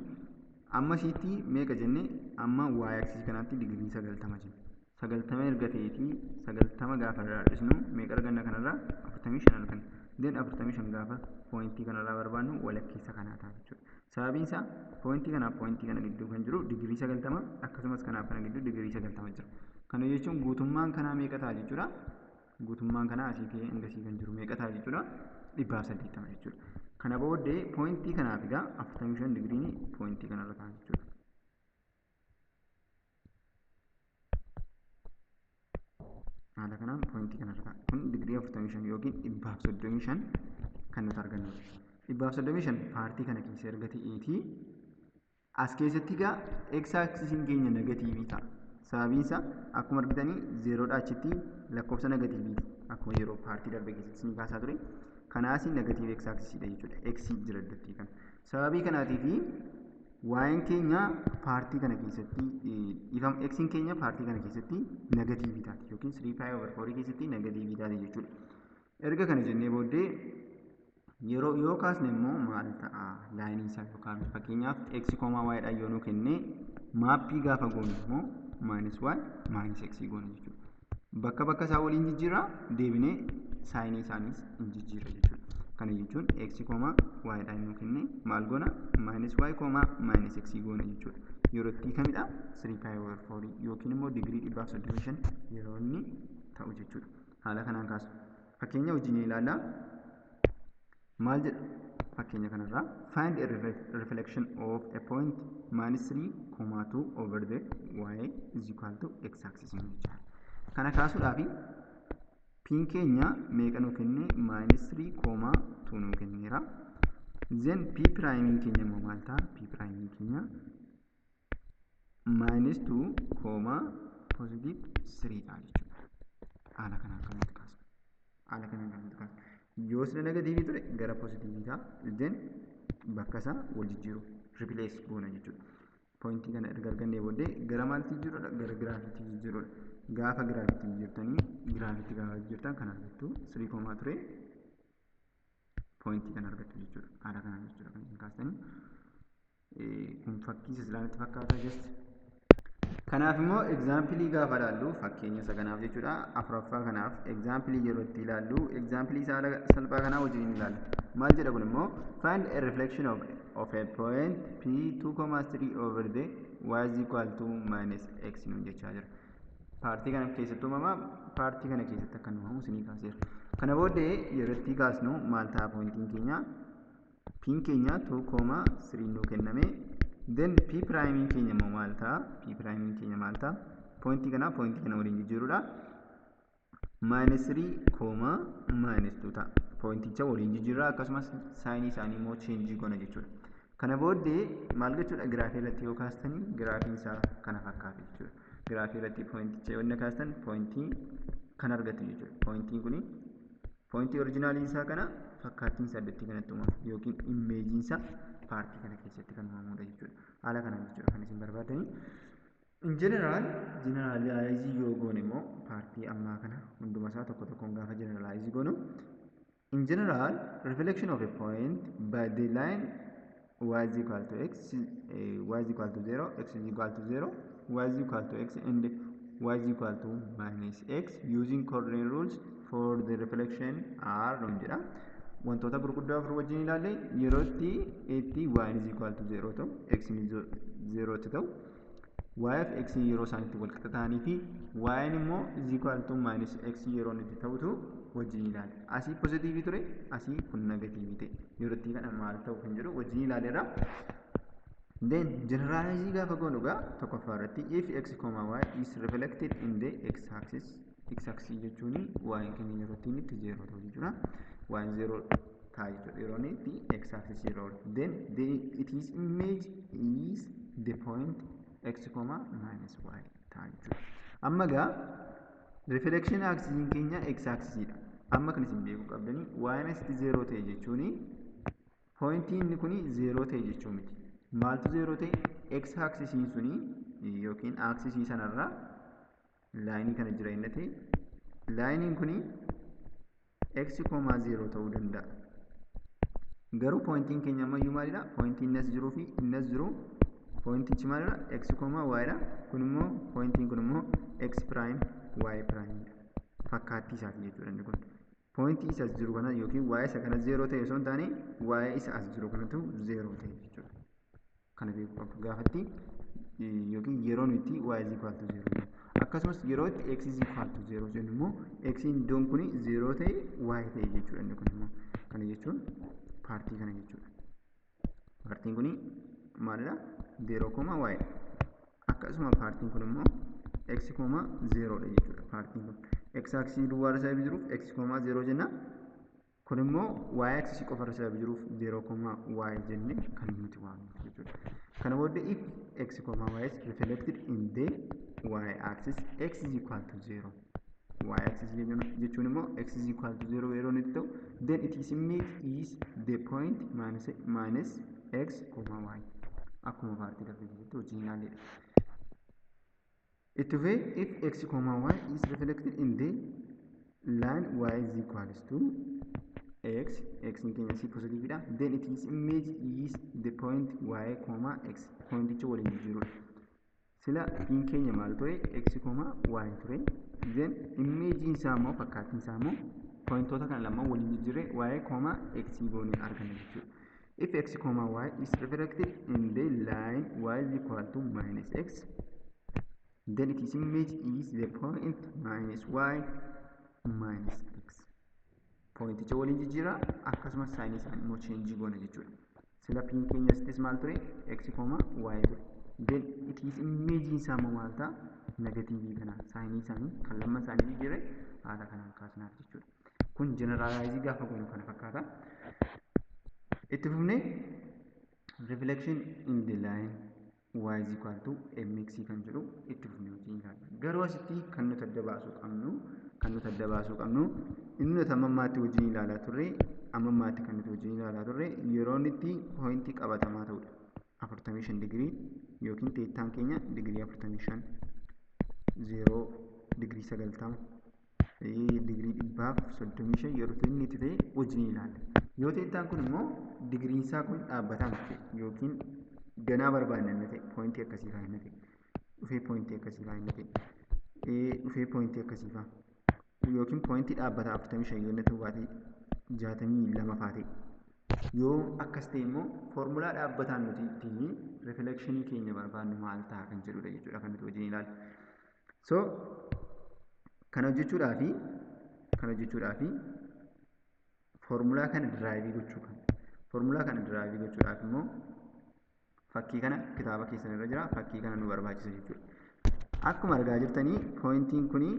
amma isiitti meeqa jenne? Amma y axis kanaatti digirii 90 jenna. 90 erga ta'eetii 90 gaafa irraa hir'isnu meeqa arganna? Kanarraa 45 arganna. Then 45 gaafa poointii kanarraa barbaannu walakkeessa kanaa ta'a jechuudha. Sababiin isaa poointii kanaaf poointii kana gidduu kan jiru digirii 90, akkasumas kanaaf kana gidduu digirii 90 jira. Kana jechuun guutummaan kanaa meeqa ta'a jechuudha? Guutummaan kanaa asii ka'ee hanga asii kan jiru meeqa ta'a jechuudha? 180 jechuudha. Kana booddee poointii kanaaf egaa 45 digiriin poointii kanarra ta'a jechuudha. Haala kanaan poointii kanarra ta'a. Kun digirii 45 yookiin 135 kan nuti argannudha. 135 paartii kana keessa erga ta'eetii as keessatti egaa x axisiin keenya negatiivii ta'a. Sababiin isaa akkuma argitanii zeeroodhaa achitti lakkoofsa negatiiviiti. Akkuma yeroo paartii darbe keessatti isinii kaasaa ture. Kanaas negatiiv x axisiidha jechuudha. X jira iddootti kana. Sababii kanaatiif y'n keenya paartii kana keessatti ifam x'n keenya paartii kana keessatti negatiivii taati yookiin 3 pi over 4 keessatti negatiivii taati jechuudha. Erga kana jennee booddee yeroo yoo kaasne immoo maal ta'a laayinii isaa yoo kaafne? Fakkeenyaaf x comma y dhaan yoo nu kenne maappii gaafa goonu immoo minus y minus x goona jechuudha. Bakka bakka isaa waliin jijjiirra, deebinee saayinii isaaniis hin jijjiirra jechuudha. Kana jechuun x comma y dhaan nuu kenne, maal goona? Minus y comma minus x goona jechuudha. Yeroo itti kamidha? 3 pi over 4 yookiin immoo digirii 135 yeroo inni ta'u jechuudha. Haala kanaan kaasu. Fakkeenya wajjin ilaallaa. Maal jedha fakkeenya kanarraa? Find a reflection of a point minus 3 comma 2 over the y is equal to x axis jechuudha. Kana kaasuudhaaf P'n keenya meeqa nuu kenne? Minus 3 comma 2 nuu kenneera. Then p prime keenya immoo maal ta'a? P prime keenya minus 2 comma positive 3 ta'a jechuudha. Haala kanaan kan nuti kaasnu. Haala kanaan kan nuti kaasnu. Yoo sila negatiivii ture gara pozitiivii ta'a. Then bakka isaa wal jijjiiru, replace goona jechuudha. Pointii kana erga argannee booddee gara maalitti jijjiiruudha? Gara giraafiitti jijjiiruudha. Gaafa giraafiitti jijjiirtanii, giraafiitti gaafa jijjiirtan kan argattu 3 comma ture, pointii kana argattu jechuudha. Haala kanaan jechuudha kan isin kaastanii. Kun fakkii islaamitti fakkaata just. Kanaaf immoo example gaafa ilaallu, fakkeenya isa kanaaf jechuudha, afuraffaa kanaaf example yeroo itti ilaallu, example isaa salphaa kanaa wajjin ilaalla. Maal jedha kun immoo? Find a reflection of a point p 2,3 over the y is equal to minus x nuun jechaa jira. Partii kana keessatti uumamaa, partii kana keessatti akka uumamu isinii kaaseera. Kana booddee yeroo itti kaasnu maal ta'a pointiin keenya? P'n keenya 2,3 nuu kenname. Then p prime keenya immoo maal ta'a? P prime keenya maal ta'a? Pointii kana pointii kana waliin jijjiiruudha. Minus 3 comma minus 2 ta'a. Pointicha waliin jijjiirraa, akkasumas signii isaanii immoo change goona jechuudha. Kana booddee maal gochuudha? Giraafii irratti yoo kaastanii, giraafiin isaa kana fakkaata jechuudha. Giraafii irratti pointicha yoo inni kaastan, pointii kan argattu jechuudha. Pointiin kuni pointii originaliin isaa kana, fakkaattiin isaa iddootti kanatti uumama yookiin imageiin isaa partii kana keessatti kan uumamudha jechuudha. Haala kanaan jechuudha kan isin barbaadanii. In general, generalize yoo goone immoo, partii ammaa kana hunduma isaa tokko tokkoon gaafa generalize goonu, in general, reflection of a point by the line y is equal to x, y is equal to 0, x is equal to 0, y is equal to x and y is equal to minus x using coordinate rules for the reflection are nuun jedha. Wantoota gurguddoo afur wajjin ilaalle: yeroo itti y is equal to 0 ta'u, x 0 tti ta'u, y fi x yeroo isaan itti wal qixa ta'anii fi y immoo is equal to minus x yeroo inni itti ta'utu wajjin ilaale. Asii pozitiivii ture, asii kun negatiivii ta'e. Yeroo itti kana maal ta'u kan jedhu wajjin ilaaleerra. Then generalize gaafa goonu egaa, tokkoffaa irratti if x comma y is reflected in the x axis, x axis jechuun y keenya yeroo ittiin itti 0 ta'u jechuudha. Y 0 ta'a jechuudha yeroo inni itti x axis irra oolu. Then it is image is the point x comma minus y ta'a jechuudha. Amma egaa reflection axisiin keenya x axisiidha. Amma kan isin beekuu qabdanii, y asitti 0 ta'e jechuun pointiin inni kuni 0 ta'e jechuu miti. Maaltu 0 ta'e? X axisiin suni yookiin axisii sanarra lineii kana jira inni ta'e, lineiin kuni x comma 0 ta'uu danda'a. Garuu pointiin keenya ammayyuu maalidha? Pointiin inni as jiruu fi inni as jiru, pointichi maalidha? X comma y dha. Kun immoo, pointiin kun immoo x prime y prime dha. Fakkaattii isaati jechuudha inni kun. Pointii isa as jiru kana yookiin y isa kana 0 ta'e osoo hin taane, y isa as jiru kanatu 0 ta'e jechuudha. Kana beekuu qabdu gaafatti yookiin yeroo nuti y is equal to 0 jennu. Akkasumas yeroo itti x is equal to 0 jennu immoo, x iddoon kuni 0 ta'e y ta'e jechuudha inni kun immoo. Kana jechuun partii kana jechuudha. Partiin kuni maalidha? 0 comma y dha. Akkasuma partiin kun immoo x comma 0 dha jechuudha partiin kun. X axisii duwwaa irra sababii jiruuf x comma 0 jenna. Kun immoo y axisii qofa irra sababii jiruuf 0 comma y jennee kan nuti waamnu jechuudha. Kana booddee if x comma y is reflected in the y axis, x is equal to 0, y axis jechuun immoo x is equal to 0 yeroo inni ta'u, then it is image is the point minus x comma y, akkuma partii darbe keessatti wajjin ilaalledha. Itti fufee if x comma y is reflected in the line y is equals to x, x keenya si positive dha, then it is image is the point y comma x, pointicha waliin jijjiirudha. Sila p'n keenya maal ture? X comma y ture. Then imageiin isaa immoo, fakkaattiin isaa immoo Pointoota kana lamaan waliin jijjiirree y comma x goonee arganna jechuudha. If x comma y is reflected in the line y is equal to minus x, then its image is the point minus y minus x. Pointicha waliin jijjiirraa, akkasumas signii isaanii immoo change goona jechuudha. Sila P'n keenya asittis maal ture? X comma y ture. Then its image isaa immoo maal ta'a? Negative kana signii isaanii kan lamman isaanii jijjiirre haala kanaan kaasnaaf jechuudha. Kun generalize gaafa goonu kana fakkaata. Itti fufnee reflection in the line y is equal to mx kan jedhu itti fufnee wajjin ilaalla. Garuu asitti kan nuti adda baasuu qabnu, inni nuti amma ammaatti wajjin ilaalaa turre, amma ammaatti kan nuti wajjin ilaalaa turre yeroo inni itti pointii qabatamaa ta'udha. 45 digirii yookiin thetaan keenya digirii 45, 0 digirii, 90 digirii, 135 yeroo inni itti ta'e wajjin ilaalla. Yoo thetaan kun immoo digiriin isaa kun dhaabbataa miti yookiin ganaa barbaanne inni ta'e, pointii akkasii fa'aa inni ta'e dhufee, pointii akkasii fa'aa inni ta'e dhufee, pointii akkasii fa'aa yookiin pointii dhaabbataa 45 yoo inni ta'u baate, 62 fa'aa ta'e, yoo akkas ta'e immoo foormulaa dhaabbataan nuti ittiin riflekshinii keenya barbaannu maal ta'a kan jedhudha jechuudha kan nuti wajjin ilaallu. So kana hojjechuudhaafi foormulaa kana derive gochuu qabna. Foormulaa kana derive gochuudhaaf immoo fakkii kana kitaaba keessan irra jira, fakkii kana nu barbaachisa jechuudha. Akkuma argaa jirtanii pointiin kuni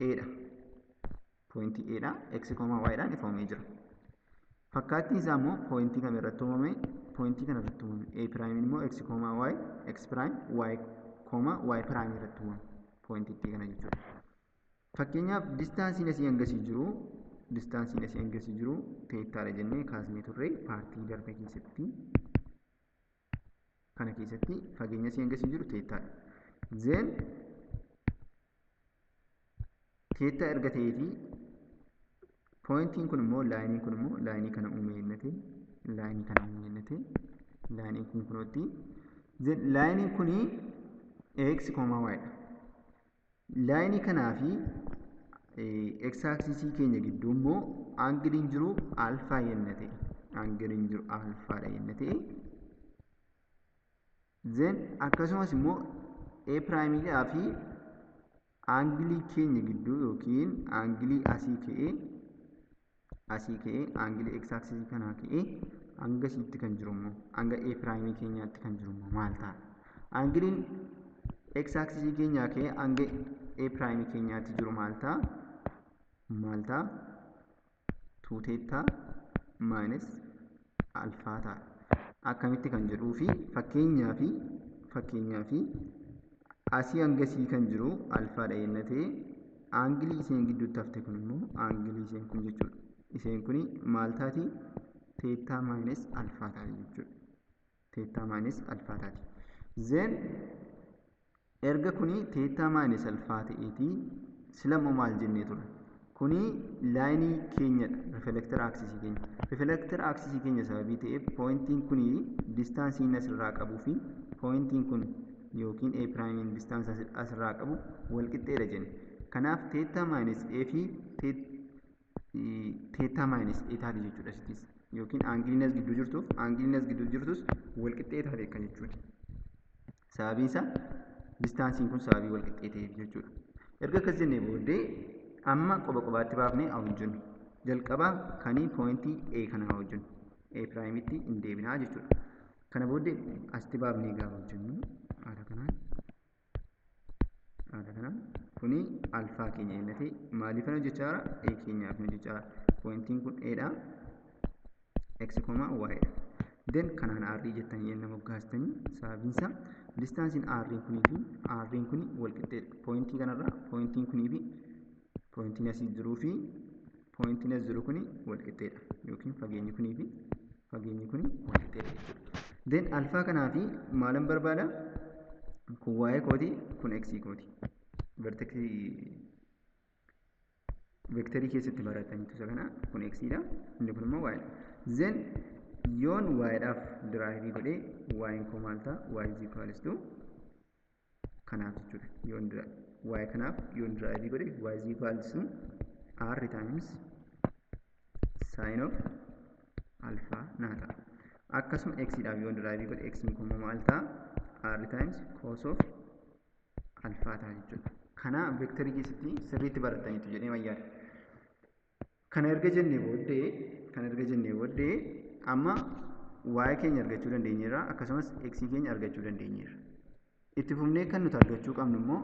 A dha. Pointii A dha. X comma Y dhaan ifoomee jira. Fakkaattiin isaa immoo pointii kam irratti uumame? Pointii kana irratti uumame. A prime immoo x comma y, x prime y comma y prime irratti uumame. Pointiitti kana jechuudha. Fakkeenyaaf distanceiin asii hangasii jiru thetaadha jennee kaasnee turre partii darbe keessatti. Kana keessatti fageenya asii hangasii jiru thetaadha. Then theta erga ta'eetii, pointiin kun immoo, lineiin kun immoo lineii kana uumee jennate, lineii kana uumee jennate, lineiin kun kunootti. Then lineiin kuni x comma y dha. Lineii kanaa fi x axisii keenya gidduu immoo angleiin jiru alpha yenna ta'e, angleiin jiru alphadha yenna ta'e, then akkasumas immoo a primeiidhaa fi angleii keenya gidduu yookiin angleii asii ka'ee angleii x axisii kanaa ka'ee hanga asiitti kan jiru immoo, hanga a primeii keenyaatti kan jiru immoo maal ta'a? Angleiin x axisii keenyaa ka'ee hanga a primeii keenyaatti jiru maal ta'a? Maal ta'a? 2 theta minus alpha ta'a. Akkamitti kan jedhuu fi fakkeenyaa fi asii hanga asii kan jiru alphadha yenna ta'e, angleii isheen gidduutti hafte kun immoo, angleii isheen kun jechuudha. Isheen kun maal taati? Theta minus alpha taati jechuudha. Theta minus alpha taati. Then erga kuni theta minus alpha ta'eetii, silammoo maal jennee ture? Kuni lineii keenyadha, riflektar axisii keenya. Riflektar axisii keenya sababii ta'eef, pointiin kuni distanceii inni asirraa qabuu fi pointiin kun yookiin a primeiin distanceii asirraa qabu wal qixxeedha jenne. Kanaaf theta minus a fi theta minus a taati jechuudha asittis. Yookiin angleiin as gidduu jirtuuf angleiin as gidduu jirtus wal qixxee taate akka jechuudha. Sababiin isaa distanceiin kun sababii wal qixxee ta'eef jechuudha. Erga akkas jennee booddee amma qoba qobaatti baafnee haa hojjennu. Jalqaba kanii pointii A kana haa hojjennu. A primeitti hin deebinaa jechuudha. Kana booddee asitti baafnee gaafa hojjennu haala kanaan kuni alpha keenya inni ta'e maaliifan hojjechaa jira? A keenyaaf hojjechaa jira. Pointiin kun A dha. X comma Y dha. Then kanaan R jettanii yenna moggaastanii, sababiin isaa distanceiin R kunii fi R kuni wal qixxeedha. Pointii kanarraa pointiin kunii fi pointiin asii jiruu fi pointiin as jiru kuni wal qixxeedha. Yookiin fageenyi kunii fi fageenyi kuni wal qixxeedha jechuudha. Then alpha kanaa fi maalan barbaada? Kun y kooti, kun x kooti. Vertexii vectorii keessatti barataniitu isa kana, kun x dha, inni kun immoo y dha. Then yoon y dhaaf derive godhee, y koo maal ta'a? Y is equals to kanaaf jechuudha. Yoon Y kanaaf yoon derive godhe y is equals to r times sin of alpha naa ta'a. Akkasuma x dhaaf yoon derive godhe x kun maal ta'a? R times cos of alpha ta'a jechuudha. Kana vectorii keessatti sirriitti barattaniitu jedhee mayyaadha. Kana erga jennee booddee amma y keenya argachuu dandeenyeerra, akkasumas x keenya argachuu dandeenyeerra. Itti fufnee kan nuti argachuu qabnu immoo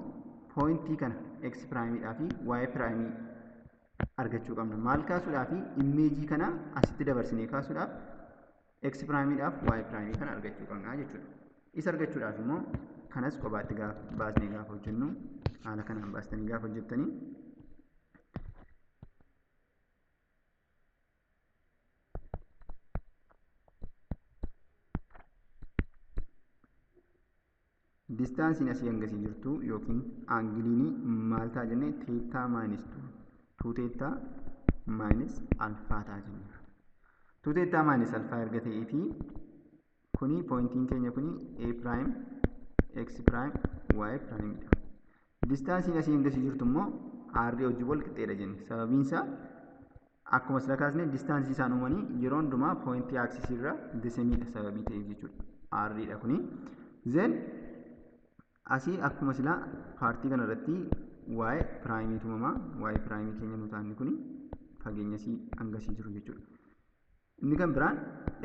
pointii kana x prime fi y prime argachuu qabna. Maal kaasuudhaaf? Imeejii kana asitti dabarsinee kaasuudhaaf x prime fi y prime kana argachuu qabna jechuudha. Isa argachuudhaaf immoo kanas kophaatti baasnee gaafa hojjennu haala kanaan baastanii gaafa hojjettanii distaansiin asii hangasii jirtu yookiin aangiliin maal ta'a jennee theta minus 2 theta minus alpha ta'a jennee. 2 theta minus alpha erga ta'ee fi kuni pointiin keenya kuni a prime x prime y prime dha. Distaansiin asii hangasii jirtu immoo r wajjin wal qixxeedha jenne. Sababiin isaa akkuma sila kaasne distaansii isaan uumanii yeroo hundumaa pointii aaksisii irra desemiidha sababii ta'eef jechuudha. R dha kuni. Then asii akkuma sila paartii kana irratti y prime uumama. Y prime keenya nu taanni kuni fageenya asii hangasii jiru jechuudha. Inni kan biraan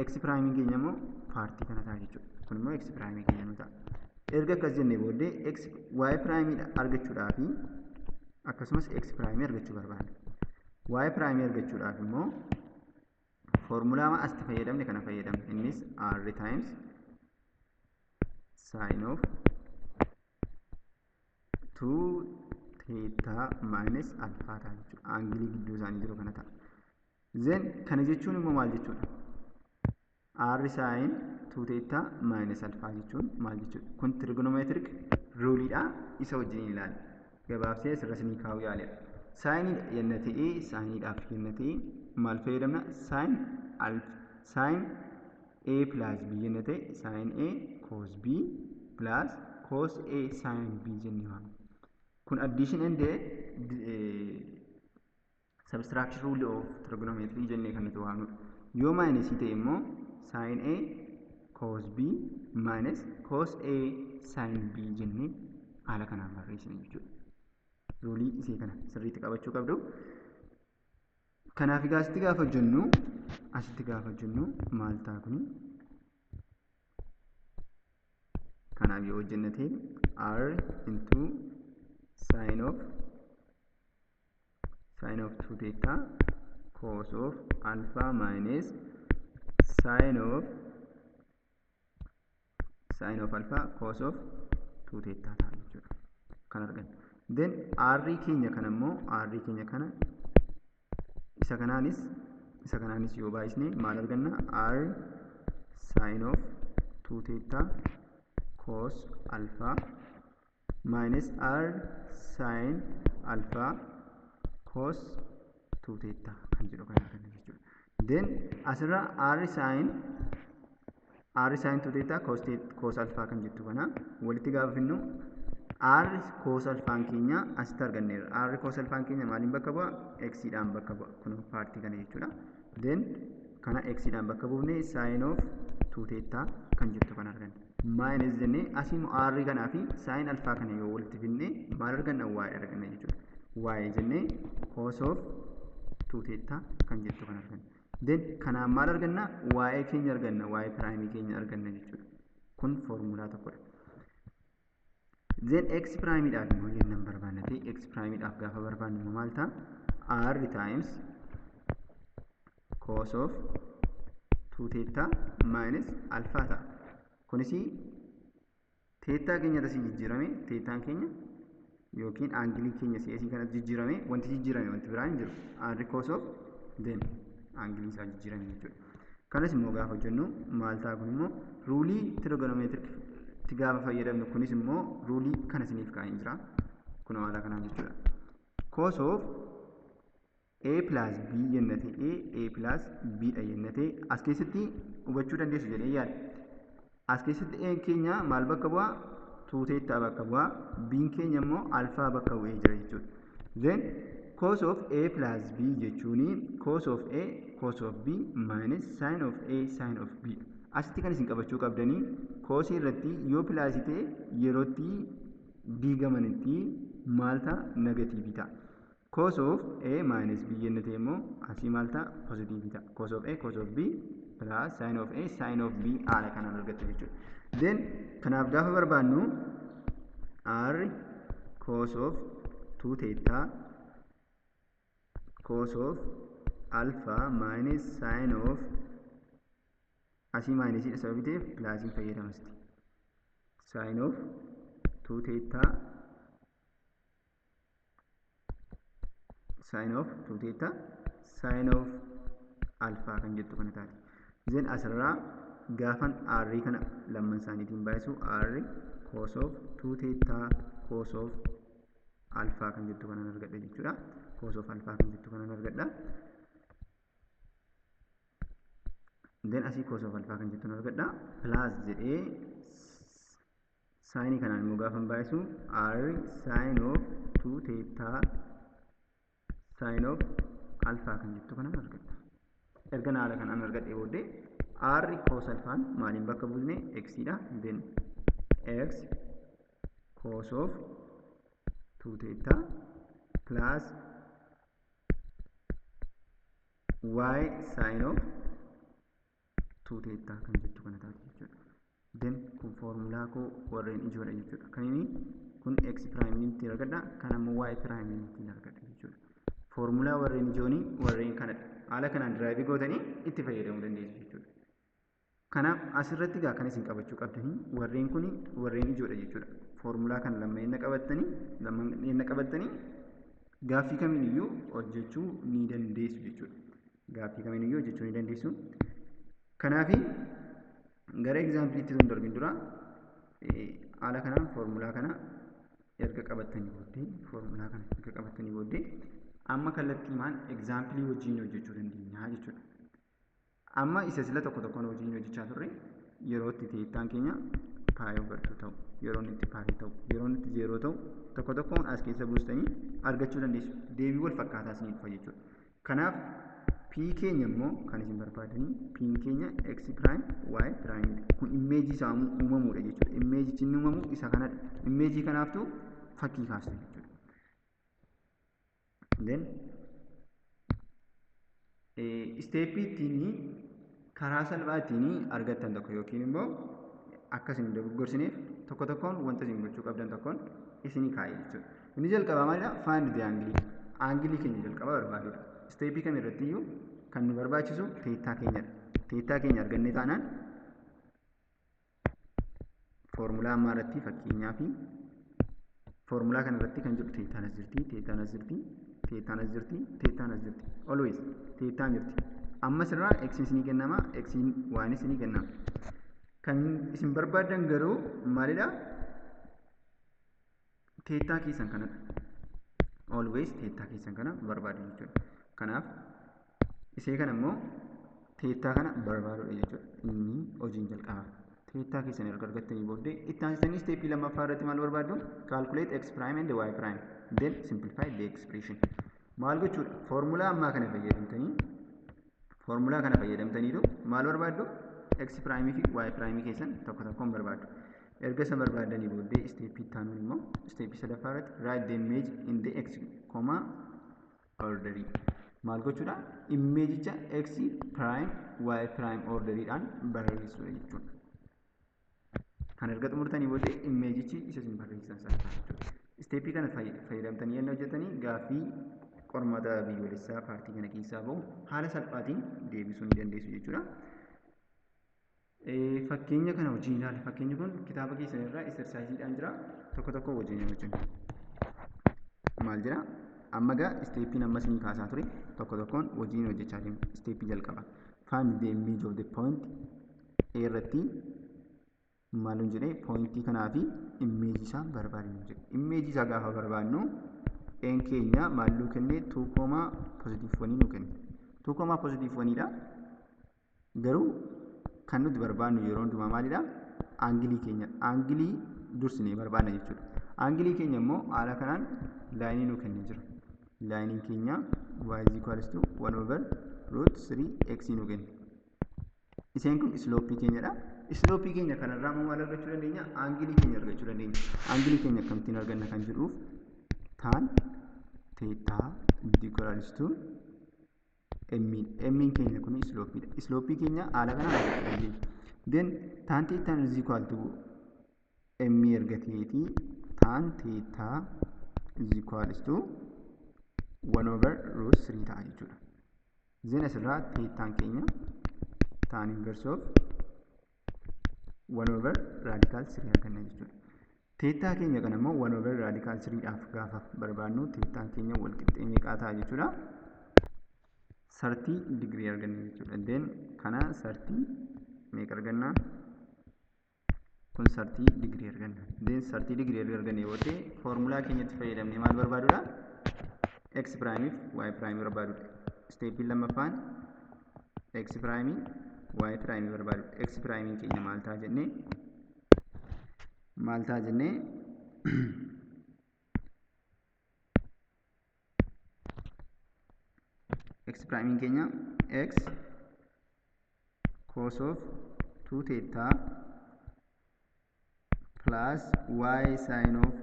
x prime keenya immoo paartii kana ta'a jechuudha. Kun immoo x prime keenya nu ta'a. Erga akkas jennee booddee x y prime argachuudhaaf akkasumas x prime argachuu barbaanna. Y prime argachuudhaaf immoo foormulaa asitti fayyadamne kana fayyadamne. Innis r times sin of 2 theta minus alpha ta'a jechuudha. Aangilii gidduu isaanii jiru kana ta'a. Then kana jechuun immoo maal jechuudha? R sin 2 theta minus alpha jechuun maal jechuudha? Kun trigonometric ruleidha. Isa wajjin ilaalla. Gabaabsee asirra isinii kaa'uu yaaleera. Saayiniidha yenna ta'ee saayiniidhaaf yenna ta'ee maal fayyadamna? Sin alpha sin a plus b yenna ta'e sin a cos b plus cos a sin b jennee waamna. Kun addition and subtraction rule of trigonometry jennee kan nuti waamnudha. Yoo minusii ta'e immoo sin a cos b minus cos a sin b jennee haala kanaan barreessina jechuudha. Ruulii isee kana sirriitti qabachuu qabdu. Kanaaf egaa asitti gaafa hojjennu maal ta'a kuni? Kanaaf yoo hojjenne ta'e r into sin of 2 theta cos of alpha minus sin of alpha cos of 2 theta ta'a jechuudha. Kan arganna. Then r keenya kana immoo r keenya kana isa kanaanis yoo baay'isne maal arganna? R sin of 2 theta cos alpha minus r sin alpha cos 2 theta kan jedhu kan arganna jechuudha. Then asirra r sin 2 theta cos alpha kan jettu kana walitti gaafa finnu r cos alphaan keenya asitti arganneerra. R cos alphaan keenya maaliin bakka bu'a? X dhaan bakka bu'a. Kun paartii kana jechuudha. Then kana x dhaan bakka buufne sin of 2 theta kan jettu kan arganna. Minus jennee asii immoo r kanaa fi sin alpha kana yoo walitti finne maal arganna? Y arganna jechuudha. Y jennee cos of 2 theta kan jettu kan arganna. Then kanaan maal arganna? Y keenya arganna. Y prime keenya arganna jechuudha. Kun foormulaa tokkodha. Then x prime dhaaf immoo jennaan barbaanna ta'e x prime dhaaf gaafa barbaannu immoo maal ta'a? R times cos of 2 theta minus alpha ta'a. Kunis theta keenya asii jijjiirame, thetaan keenya yookiin aangilii keenya asii kanatti jijjiirame, wanti jijjiirame wanti biraan hin jiru. R cos of then aangilii isaa jijjiirame jechuudha. Kanas immoo gaafa hojjennu maal ta'a? Kun immoo ruulii trigonometric itti gaafa fayyadamnu kunis immoo ruulii kana isiniif kaa'ee jira. Kun haala kanaan jechuudha. Cos of a plus b yenna ta'e a plus b dha yenna ta'e as keessatti hubachuu dandeessu jedhee yaada. As keessatti a keenya maal bakka bu'a? 2 theta bakka bu'aa, B'n keenya immoo alpha bakka bu'ee jira jechuudha. Then cos of A plus B jechuun cos of A cos of B minus sin of A sin of B. Asitti kan isin qabachuu qabdanii cosii irratti yoo plusii ta'e yerootti diigamanitti maal ta'a? Negatiivii ta'a. Cos of A minus B jenne ta'e immoo asii maal ta'a? Pozitiivii ta'a. Cos of A cos of B plus sin of A sin of B haala kanaan argattu jechuudha. Then kanaaf gaafa barbaannu R cos of 2 theta cos of alpha minus sin of asii minusiidha sababii ta'eef plusiin fayyadamasti. Sin of 2 theta sin of 2 theta sin of alpha kan jettu kana taati. Then asirraa gaafan R kana lamman isaaniitiin baay'isu R cos of 2 theta cos of alpha kan jettu kanan argadha jechuudha. Cos of alpha kan jettu kanan argadha. Then asii cos of alpha kan jettu argadha. Plus jedhee saayinii kanaan immoo gaafan baay'isu R sin of 2 theta sin of alpha kan jettu kanan argadha. Erga haala kanaan argadhee booddee R cos alphaan maaliin bakka buusne x dha. Then x cos of 2 theta plus y sin of 2 theta kan jettu kana taati jechuudha. Then kun foormulaa koo warreen ijoodha jechuudha. Kan inni kun x prime ittiin argadha, kan ammoo y prime ittiin argadha jechuudha. Foormulaa warreen ijoonii warreen kanadha. Haala kanaan diraayivii gootanii itti fayyadamuu dandeessu jechuudha. Kanaaf asirratti egaa kan isin qabachuu qabdanii warreen kun warreen ijoodha jechuudha. Foormulaa kana lamman qabattanii gaaffii kamiin iyyuu hojjechuu ni dandeessu jechuudha. Gaaffii kamiin iyyuu hojjechuu ni dandeessu. Kanaaf gara egzaampiliitti osoo hin darbin dura haala kanaan foormulaa kana erga qabattanii booddee amma kallattiimaan egzaampilii wajjin hojjechuu dandeenya jechuudha. Amma isa sila tokko tokkoon wajjin hojjechaa turre yeroo itti teettaan keenya pi over 2 ta'u, yeroo inni itti pi ta'u, yeroo inni itti 0 ta'u tokko tokkoon as keessa buustanii argachuu dandeessu. Deebii wal fakkaataa isinii dhufa jechuudha. Kanaaf P keenya immoo kan isin barbaadanii P keenya x prime y prime dha. Kun immeejii isaa uumamuudha jechuudha. Immeejichi inni uumamu isa kanadha. Immeejii kanaaftuu fakkii kaastu jechuudha. Then isteeppii ittiin karaa salphaa ittiin argattan tokko yookiin immoo akka isin dogoggorsineef tokko tokkoon wanta isin gochuu qabdan tokkoon isinii kaa'e jechuudha. Inni jalqabaa maalidha? Find the angle. Aangilii keenya jalqabaa barbaadudha. Isteeppii kam irratti iyyuu kan nu barbaachisu teettaa keenyadha. Teettaa keenya arganne taanaan foormulaa ammaa irratti fakkeenyaa fi foormulaa kana irratti kan jiru teettaan as jirti, teettaan as jirti, teettaan as jirti, teettaan as jirti. Always teettaan jirti. Ammas irraa x isinii kennama, x y isinii kennama. Kan isin barbaaddan garuu maalidha? Teettaa keessan kanadha. Always teettaa keessan kana barbaadu jechuudha. Kanaaf isee kana immoo teettaa kana barbaadudha jechuudha. Inni hojiin jalqaba. Teettaa keessan erga argattanii booddee itti aansitanii isteeppii lammaffaa irratti maal barbaaddu? Calculate x prime and y prime. Then simplify the expression. Maal gochuudha? Foormulaa ammaa kana fayyadamtaniitu maal barbaaddu? X prime fi y prime keessan tokko tokkoon barbaaddu. Erga isa barbaadanii booddee isteeppii itti aanuun immoo isteeppii sadaffaa irratti write the image in the x comma orderii. Maal gochuudha? Immeejicha x prime y prime orderiidhaan barreessuudha jechuudha. Kan erga xumurtanii booddee immeejichi isa isin barreessan sana ta'a jechuudha. Isteeppii kana fayyadamtanii yeroo hojjetanii gaaffii qormaata biyyoolessaa paartii kana keessaa bahu haala salphaatiin deebisuu ni dandeessu jechuudha. Fakkeenya kana wajjin ilaali. Fakkeenyi kun kitaaba keessan irraa exercise-dhaan jira. Tokko tokko wajjin hojjenna. Maal jedha? Amma gaa isteeppiin ammas ni kaasaa ture. Tokko tokkoon wajjin hojjechaa deemu. Isteeppii jalqaba. Find the image of the point A irratti maal nuun jedhee poointii kanaa fi immeejii isaa barbaadi nuun jedhe. Immeejii isaa gaafa barbaadnu A'n keenya maal nuu kenne? 2 positive 1 nuu kenne. 2 positive 1 dha. Garuu kan nuti barbaadnu yeroo hundumaa maalidha? Aangilii keenya. Aangilii dursinee barbaadna jechuudha. Aangilii keenya immoo haala kanaan laayinii nuu kennee jira. Laayiniin keenya y is equals to 1 over root 3x nuu kenna. Isheen kun islooppii keenyadha. Islooppii keenya kanarraa immoo maal argachuu dandeenya? Aangilii keenya argachuu dandeenya. Aangilii keenya akkamittiin arganna kan jedhuuf tan theta is equals to m. M keenya kun islooppiidha. Islooppii keenya haala kanaan argachuu dandeenya. Then tan theta is equal to m erga ta'eetii tan theta is equals to 1 over root 3 ta'a jechuudha. Then asirraa thetaan keenya tan inverse of 1 over radical 3 arganna jechuudha. Teettaa keenya kana immoo 1 over radical 3 dhaaf gaafa barbaadnu teettaan keenya wal qixxee meeqaa ta'a jechuudha? 30 digirii arganna jechuudha. Then kana 30 meeqa arganna? Kun 30 digirii arganna. Then 30 digirii erga argannee booddee foormulaa keenyatti fayyadamnee maal barbaadudha? X prime fi y prime barbaadudha. Steeppiin lammaffaan x prime y prime barbaadudha. X prime keenya maal ta'a jennee? Maal ta'a jennee? X prime keenya x cos of 2 theta plus y sin of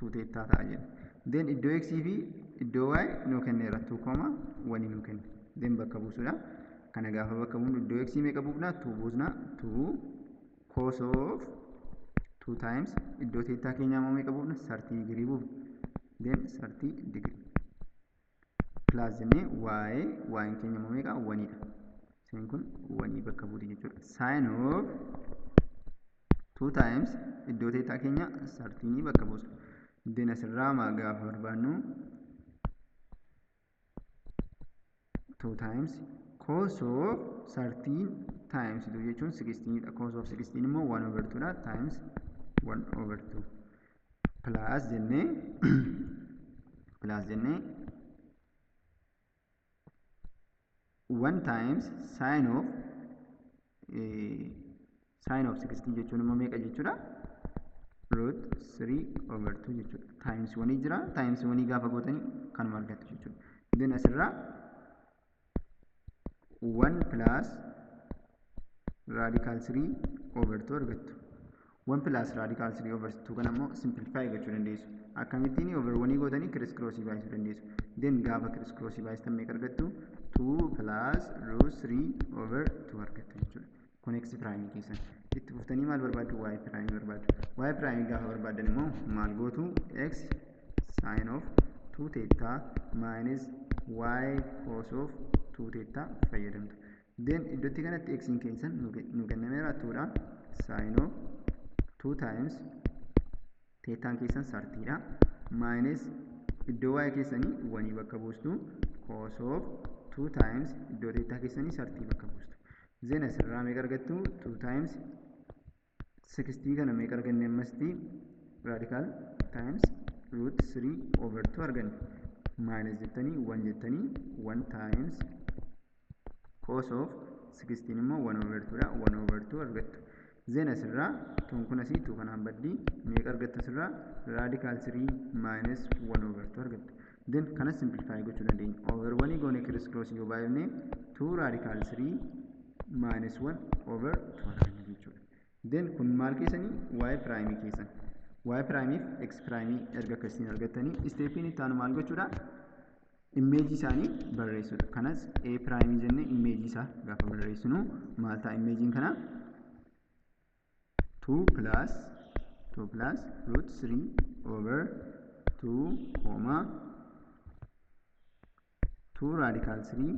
2 theta ta'a jenna. Then iddoo x fi iddoo y nuu kenneera 2,1 nuu kenne. Then bakka buusuudha. Kana gaafa bakka buufnu iddoo x meeqa buufna? 2 buusna. 2 cos of 2 times iddoo theta keenyaa immoo meeqa buufna? 30 digirii buufna. Then 30 digirii plus jennee y y keenya immoo meeqa? 1 dha. Isheen kun 1 bakka buuti jechuudha. Sin of 2 times iddoo theta keenya 30 bakka buusna. Then asirraa maa gaafa barbaadnu 2 times cos of 13 times 2 jechuun 16 dha. Cos of 16 immoo 1 over 2 dha times 1 over 2 plus jennee 1 times sin of sin of 16 jechuun immoo meeqa jechuudha? Root 3 over 2 jechuudha. Times 1 jira. Times 1 gaafa gootanii kanuma argattu jechuudha. Then asirraa 1 plus radical 3 over 2 argattu. 1 plus radical 3 over 2 kana immoo simplify gochuu dandeessu. Akkamittiin over 1 gootanii criss cross baay'isuu dandeessu. Then gaafa criss cross baay'istan meeqa argattu? 2 plus root 3 over 2 argattu jechuudha. Kun x prime keessan. Itti fuftanii maal barbaaddu? Y prime barbaaddu. Y prime gaafa barbaaddan immoo maal gootu? X sin of 2 theta minus y cos of 2 theta fayyadamtu. Then iddootti kanatti x keessan nu kennameera 2 dha. Sin of 2 times thetaan keessan 30 dha. Minus iddoo y keessanii 1 bakka buustu cos of 2 times iddoo theta keessanii 30 bakka buustu. Then asirraa meeqa argattu? 2 times 60 kana meeqa arganne ammasti? Radical times root 3 over 2 arganne. Minus jettanii 1 jettanii 1 times cos of 16 immoo 1 over 2 dha. 1 over 2 argattu. Then asirraa tuun kun asii 2 kanaan baddii meeqa argattu asirraa? Radical 3 minus 1 over 2 argattu. Then kanas simplify gochuu dandeenya. Over 1 goone criss cross yoo baay'ifne 2 radical 3 minus 1 over 2 arganna jechuudha. Then kun maal keessanii? Y prime keessan. Y prime fi x prime erga akkasiin argattanii steepiin itti aanu maal gochuudha? Immeejii isaanii barreessuudha. Kanas A prime jennee immeejii isaa gaafa barreessinu maal ta'a immeejiin kana? 2 plus 2 plus root 3 over 2 comma 2 radical 3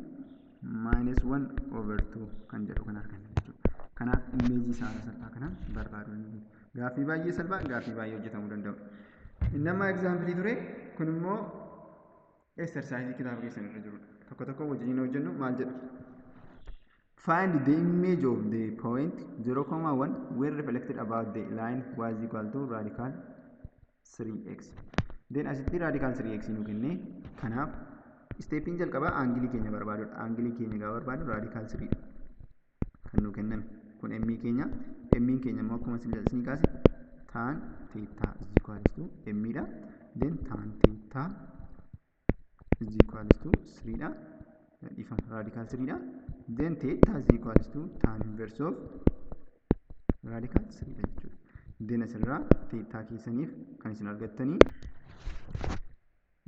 minus 1 over 2 kan jedhu kan arganna jechuudha. Kanaaf immeejii isaa haala salphaa kanaan barbaaduu dandeenya. Gaaffii baay'ee salphaa, gaaffii baay'ee hojjetamuu danda'u. Inni amma egzaampilii ture, kun immoo exersaayizii kitaaba keessan irra jirudha. Tokko tokko wajjin hojjennu maal jedha? Find the image of the point 0,1 where reflected about the line y is equal to radical 3x. Then asitti radical 3x nu kenne. Kanaaf steepiin jalqabaa aangilii keenya barbaadudha. Aangilii keenya gaafa barbaadnu radical 3 dha kan nu kenname. Kun m keenya, m keenya immoo akkuma isinii kaase Tan theta is equals to m dha. Then tan theta is equals to 3 dha. Dhiifama, radical 3 dha. Then theta is equals to tan inverse of radical 3 dha jechuudha. Then asirraa theta keessaniif kan isin argattanii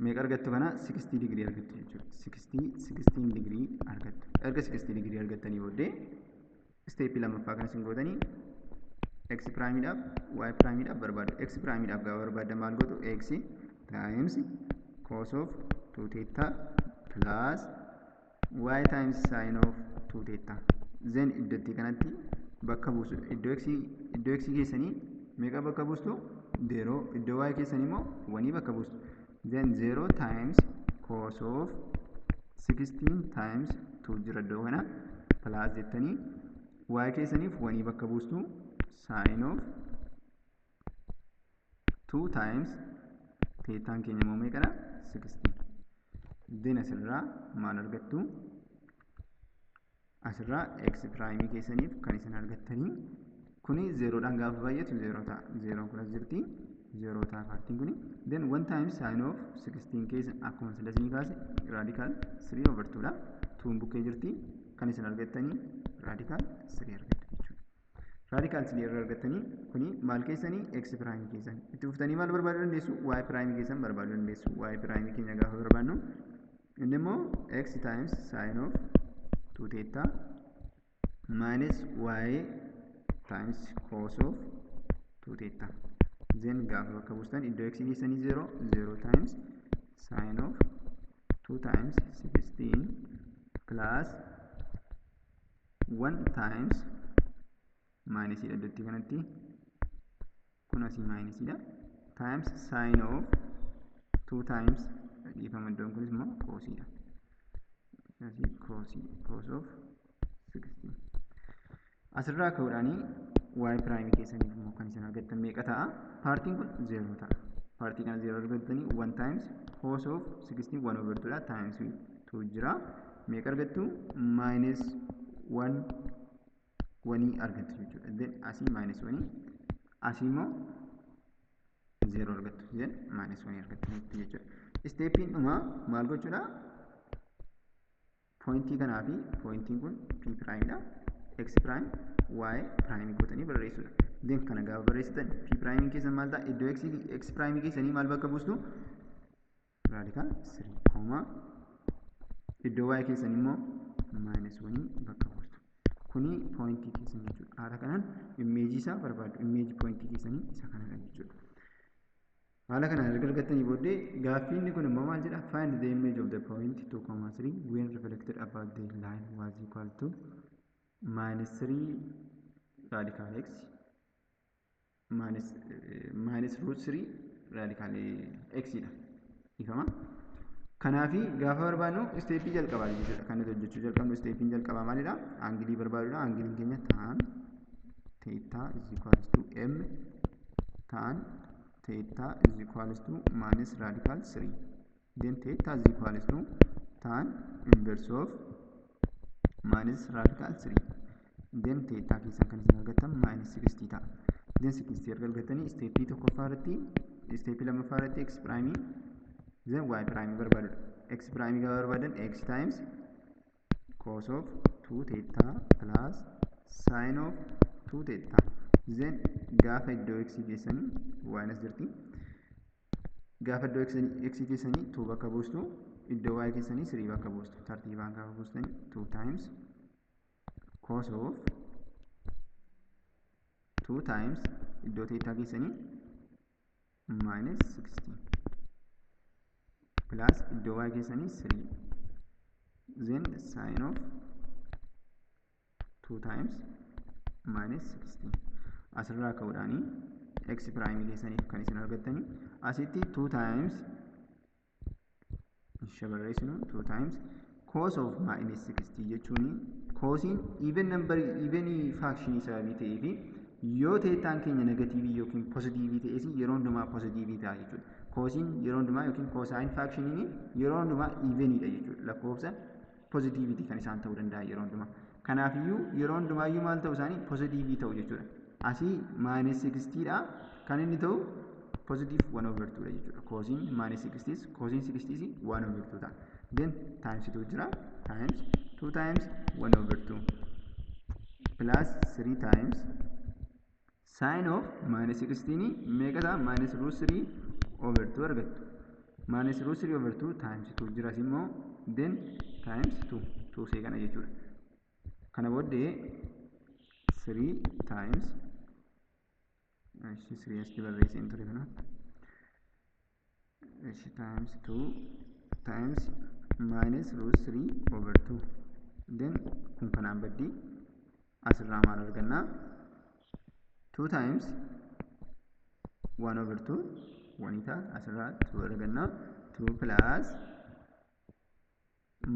meeqa argattu? Kana 60 degree argattu jechuudha. 60 16 degree argattu. Erga 60 degree argattanii booddee stepii lammaffaa kan isin gootanii x primeiidhaaf y primeiidhaaf barbaadu. X primeiidhaaf gaafa barbaaddan maal gootu? X times cos of 2 theta plus y times sin of 2 theta. Then iddootti kanatti bakka buusu. Iddoo x keessanii meeqa bakka buustu? 0. Iddoo y keessanii immoo 1 bakka buustu. Then 0 times cos of 16 times 2 jira iddoo kana, plus jettanii y keessaniif 1 bakka buustu, sin of 2 times thetaan keenya immoo meeqadha? 16. Then asirraa maal argattu? Asirraa x primeii keessaniif kan isin argattanii kuni zeeroodhaan gaafa baay'atu zeeroo ta'a. Zeeroon kun as jirti, zeeroo ta'a partiin kuni. Then 1 times sin of 16 keessa akkuma sila isinii kaase radical 3 over 2 dha. 2 bukkee jirti, kan isin argattanii radical 3 argattu jechuudha. Radical 3 irra argattanii kuni maal keessanii? X primeii keessan. Itti fuftanii maal barbaaduu dandeessu? Y primeii keessan barbaaduu dandeessu. Y primeii keenya gaafa barbaadnu inni immoo x times sin of 2 theta minus y times cos of 2 theta. Then gaafa bakka buustan iddoo x keessanii 0, 0 times sin of 2 times 16 plus 1 times minusiidha, iddootti kanatti kun asii minusiidha, times sin of 2 times, dhiifama, iddoon kunis immoo cosiidha, asii cosii, cos of 16. Asirraa ka'uudhaanii y primeii keessaniif immoo kan isin argattan meeqa ta'a? Partiin kun 0 ta'a. Partii kana 0 argattanii 1 times cos of 16 1 over 2 dha, times 2 jira. Meeqa argattu? Minus 1 1 argattu jechuudha. Then asii minus 1, asii immoo 0 argattu. Then minus 1 argattu jechuudha. Stepiin dhumaa maal gochuudha? Pointii kanaa fi pointiin kun p primeidha. X prime y prime gootanii barreessuudha. Then kana gaafa barreessitan p prime keessan maal ta'a? Iddoo x prime keessanii maal bakka buustu? Radical 3 comma iddoo y keessan immoo minus 1 bakka buustu. Kuni pointii keessan jechuudha. Haala kanaan imageii isaa barbaadu. Imageii pointii keessanii isa kanadha jechuudha. Haala kanaan erga argattanii booddee gaaffiin kun immoo maal jedha? Find the image of the point 2,3 when reflected about the line was equal to minus 3 radical x minus root 3 radical x dha. Ifama. Kanaafi gaafa barbaadnu stepii jalqabaa jechuudha. Kan nuti hojjechuu jalqabnu stepiin jalqabaa maalidha? Angleii barbaaduudha. Angleiin keenya tan theta is equals to m tan theta is equals to minus radical 3. Then theta is equals to tan inverse of minus radical 3. Then theta keessan kan isin argattan minus 60 ta'a. Then 60 erga argattanii stepii tokkoffaa irratti, stepii lammaffaa irratti x prime then y prime barbaadudha. X prime gaafa barbaadan x times cos of 2 theta plus sin of 2 theta. Then gaafa iddoo x keessanii y as jirti. Gaafa iddoo x keessanii 2 bakka buustu, iddoo y keessanii 3 bakka buustu. Tartiibaan gaafa buustanii 2 times cos of 2 times iddoo theta keessanii minus 60 plus iddoo y keessanii 3, then sin of 2 times minus 16. Asirraa ka'uudhaanii x prime keessaniif kan isin argattanii asitti 2 times isha barreessinu 2 times cos of minus 60 jechuun cosiin even number, even functionii sababii ta'ee fi yoo thetaan keenya negativeii yookiin positiveii ta'es yeroo hundumaa positiveii ta'a jechuudha. Cosiin yeroo hundumaa yookiin cosine functioniin yeroo hundumaa eveniidha jechuudha. Lakkoofsa positiveiiti kan isaan ta'uu danda'a yeroo hundumaa. Kanaafiyyuu yeroo hundumaayyuu maal ta'u isaanii? Positiveii ta'u jechuudha. Asii minus 60dha. Kan inni ta'u positive 1 over 2 dha jechuudha. Cosine minus 60 cosine 60 1 over 2 ta'a. Then times 2 jira, times 2 times 1 over 2 plus 3 times sin of minus 16 meeqa ta'a? Minus root 3 over 2 argattu. Minus root 3 over 2 times 2 jiras immoo, then times 2 2 see kana jechuudha. Kana booddee 3 times, ishi 3 asitti barreesseen ture kana, ishi times 2 times minus root 3 over 2. Then kun kanaan baddii, asirraa maal argannaa? 2 times 1 over 2 1 ta'a. Asirraa 2 argannaa, 2 plus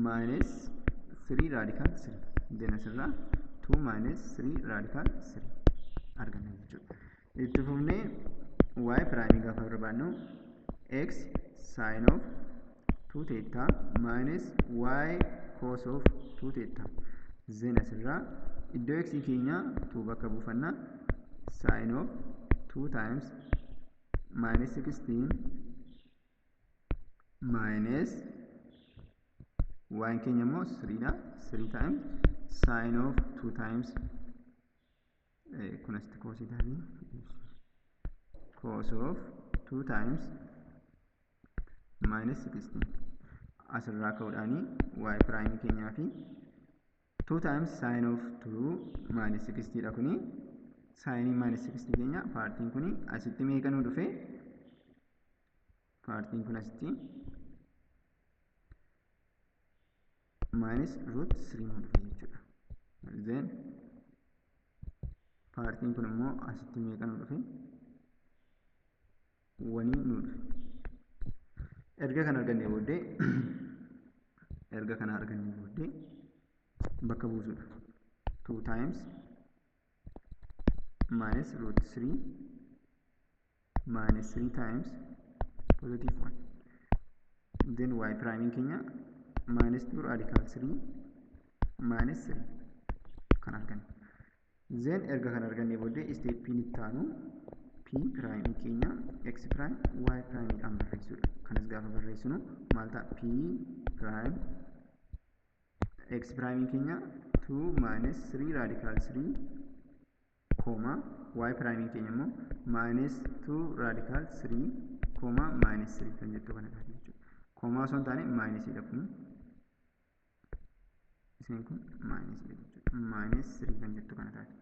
minus 3 radical 3. Then asirraa 2 minus 3 radical 3 arganna jechuudha. Itti fufnee y prime gaafa barbaadnu, x sin of 2 theta minus y cos of 2 theta. Then asirraa iddoo x keenya 2 bakka buufanna, sin of 2 times minus 16 minus y keenya immoo 3 dha, 3 times sin of 2 times, kun asitti cos taati, cos of 2 times minus 16. Asirraa ka'uudhaanii y prime keenyaa fi 2 times sin of 2 minus 16 dha. Kuni sin minus 16 keenya partiin kuni asitti meeqa nu dhufe? Partiin kun asitti minus root 3 nu dhufe jechuudha. Then partiin kun immoo asitti meeqa nu dhufe? One nu dhufe. Erga kana argannee booddee bakka buusuudha. 2 times minus root 3 minus 3 times positive 1. Then y prime keenya minus 2 radical 3 minus 3 kan arganne. Then erga kan arganne booddee steppiin itti aanu p prime keenya x prime y prime dhaan barreessuudha. Kanas gaafa barreessinu maal ta'a? P prime x prime keenya 2 minus 3 radical 3 comma y prime keenya immoo minus 2 radical 3 comma minus 3 kan jettu kana taati jechuudha. Comma osoo hin taane minusiidha kun. Isheen kun minusiidha jechuudha. Minus 3 kan jettu kana taati.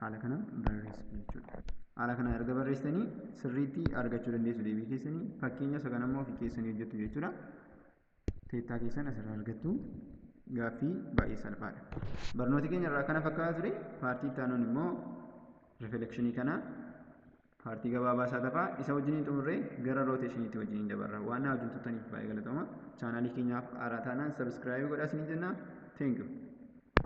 Haala kana barreessitu jechuudha. Haala kana erga barreessitanii sirriitti argachuu dandeessu deebii keessanii. Fakkeenya isa kana immoo ofii keessanii hojjettu jechuudha. Theta keessan asirraa argattu, gaaffii baay'ee salphaadha. Barnooti keenya irraa kana fakkaata ture. Partii itti aanuun immoo riflekshinii kana partii gabaabaa isaa tafaa isa wajjiniin xumurree gara rotationiitti wajjiniin dabarra. Waan na wajjin turtaniif baay'ee galatooma. Channelii keenyaaf haaraa taanaan subscribe godhaa isiniin jenna. Thank you.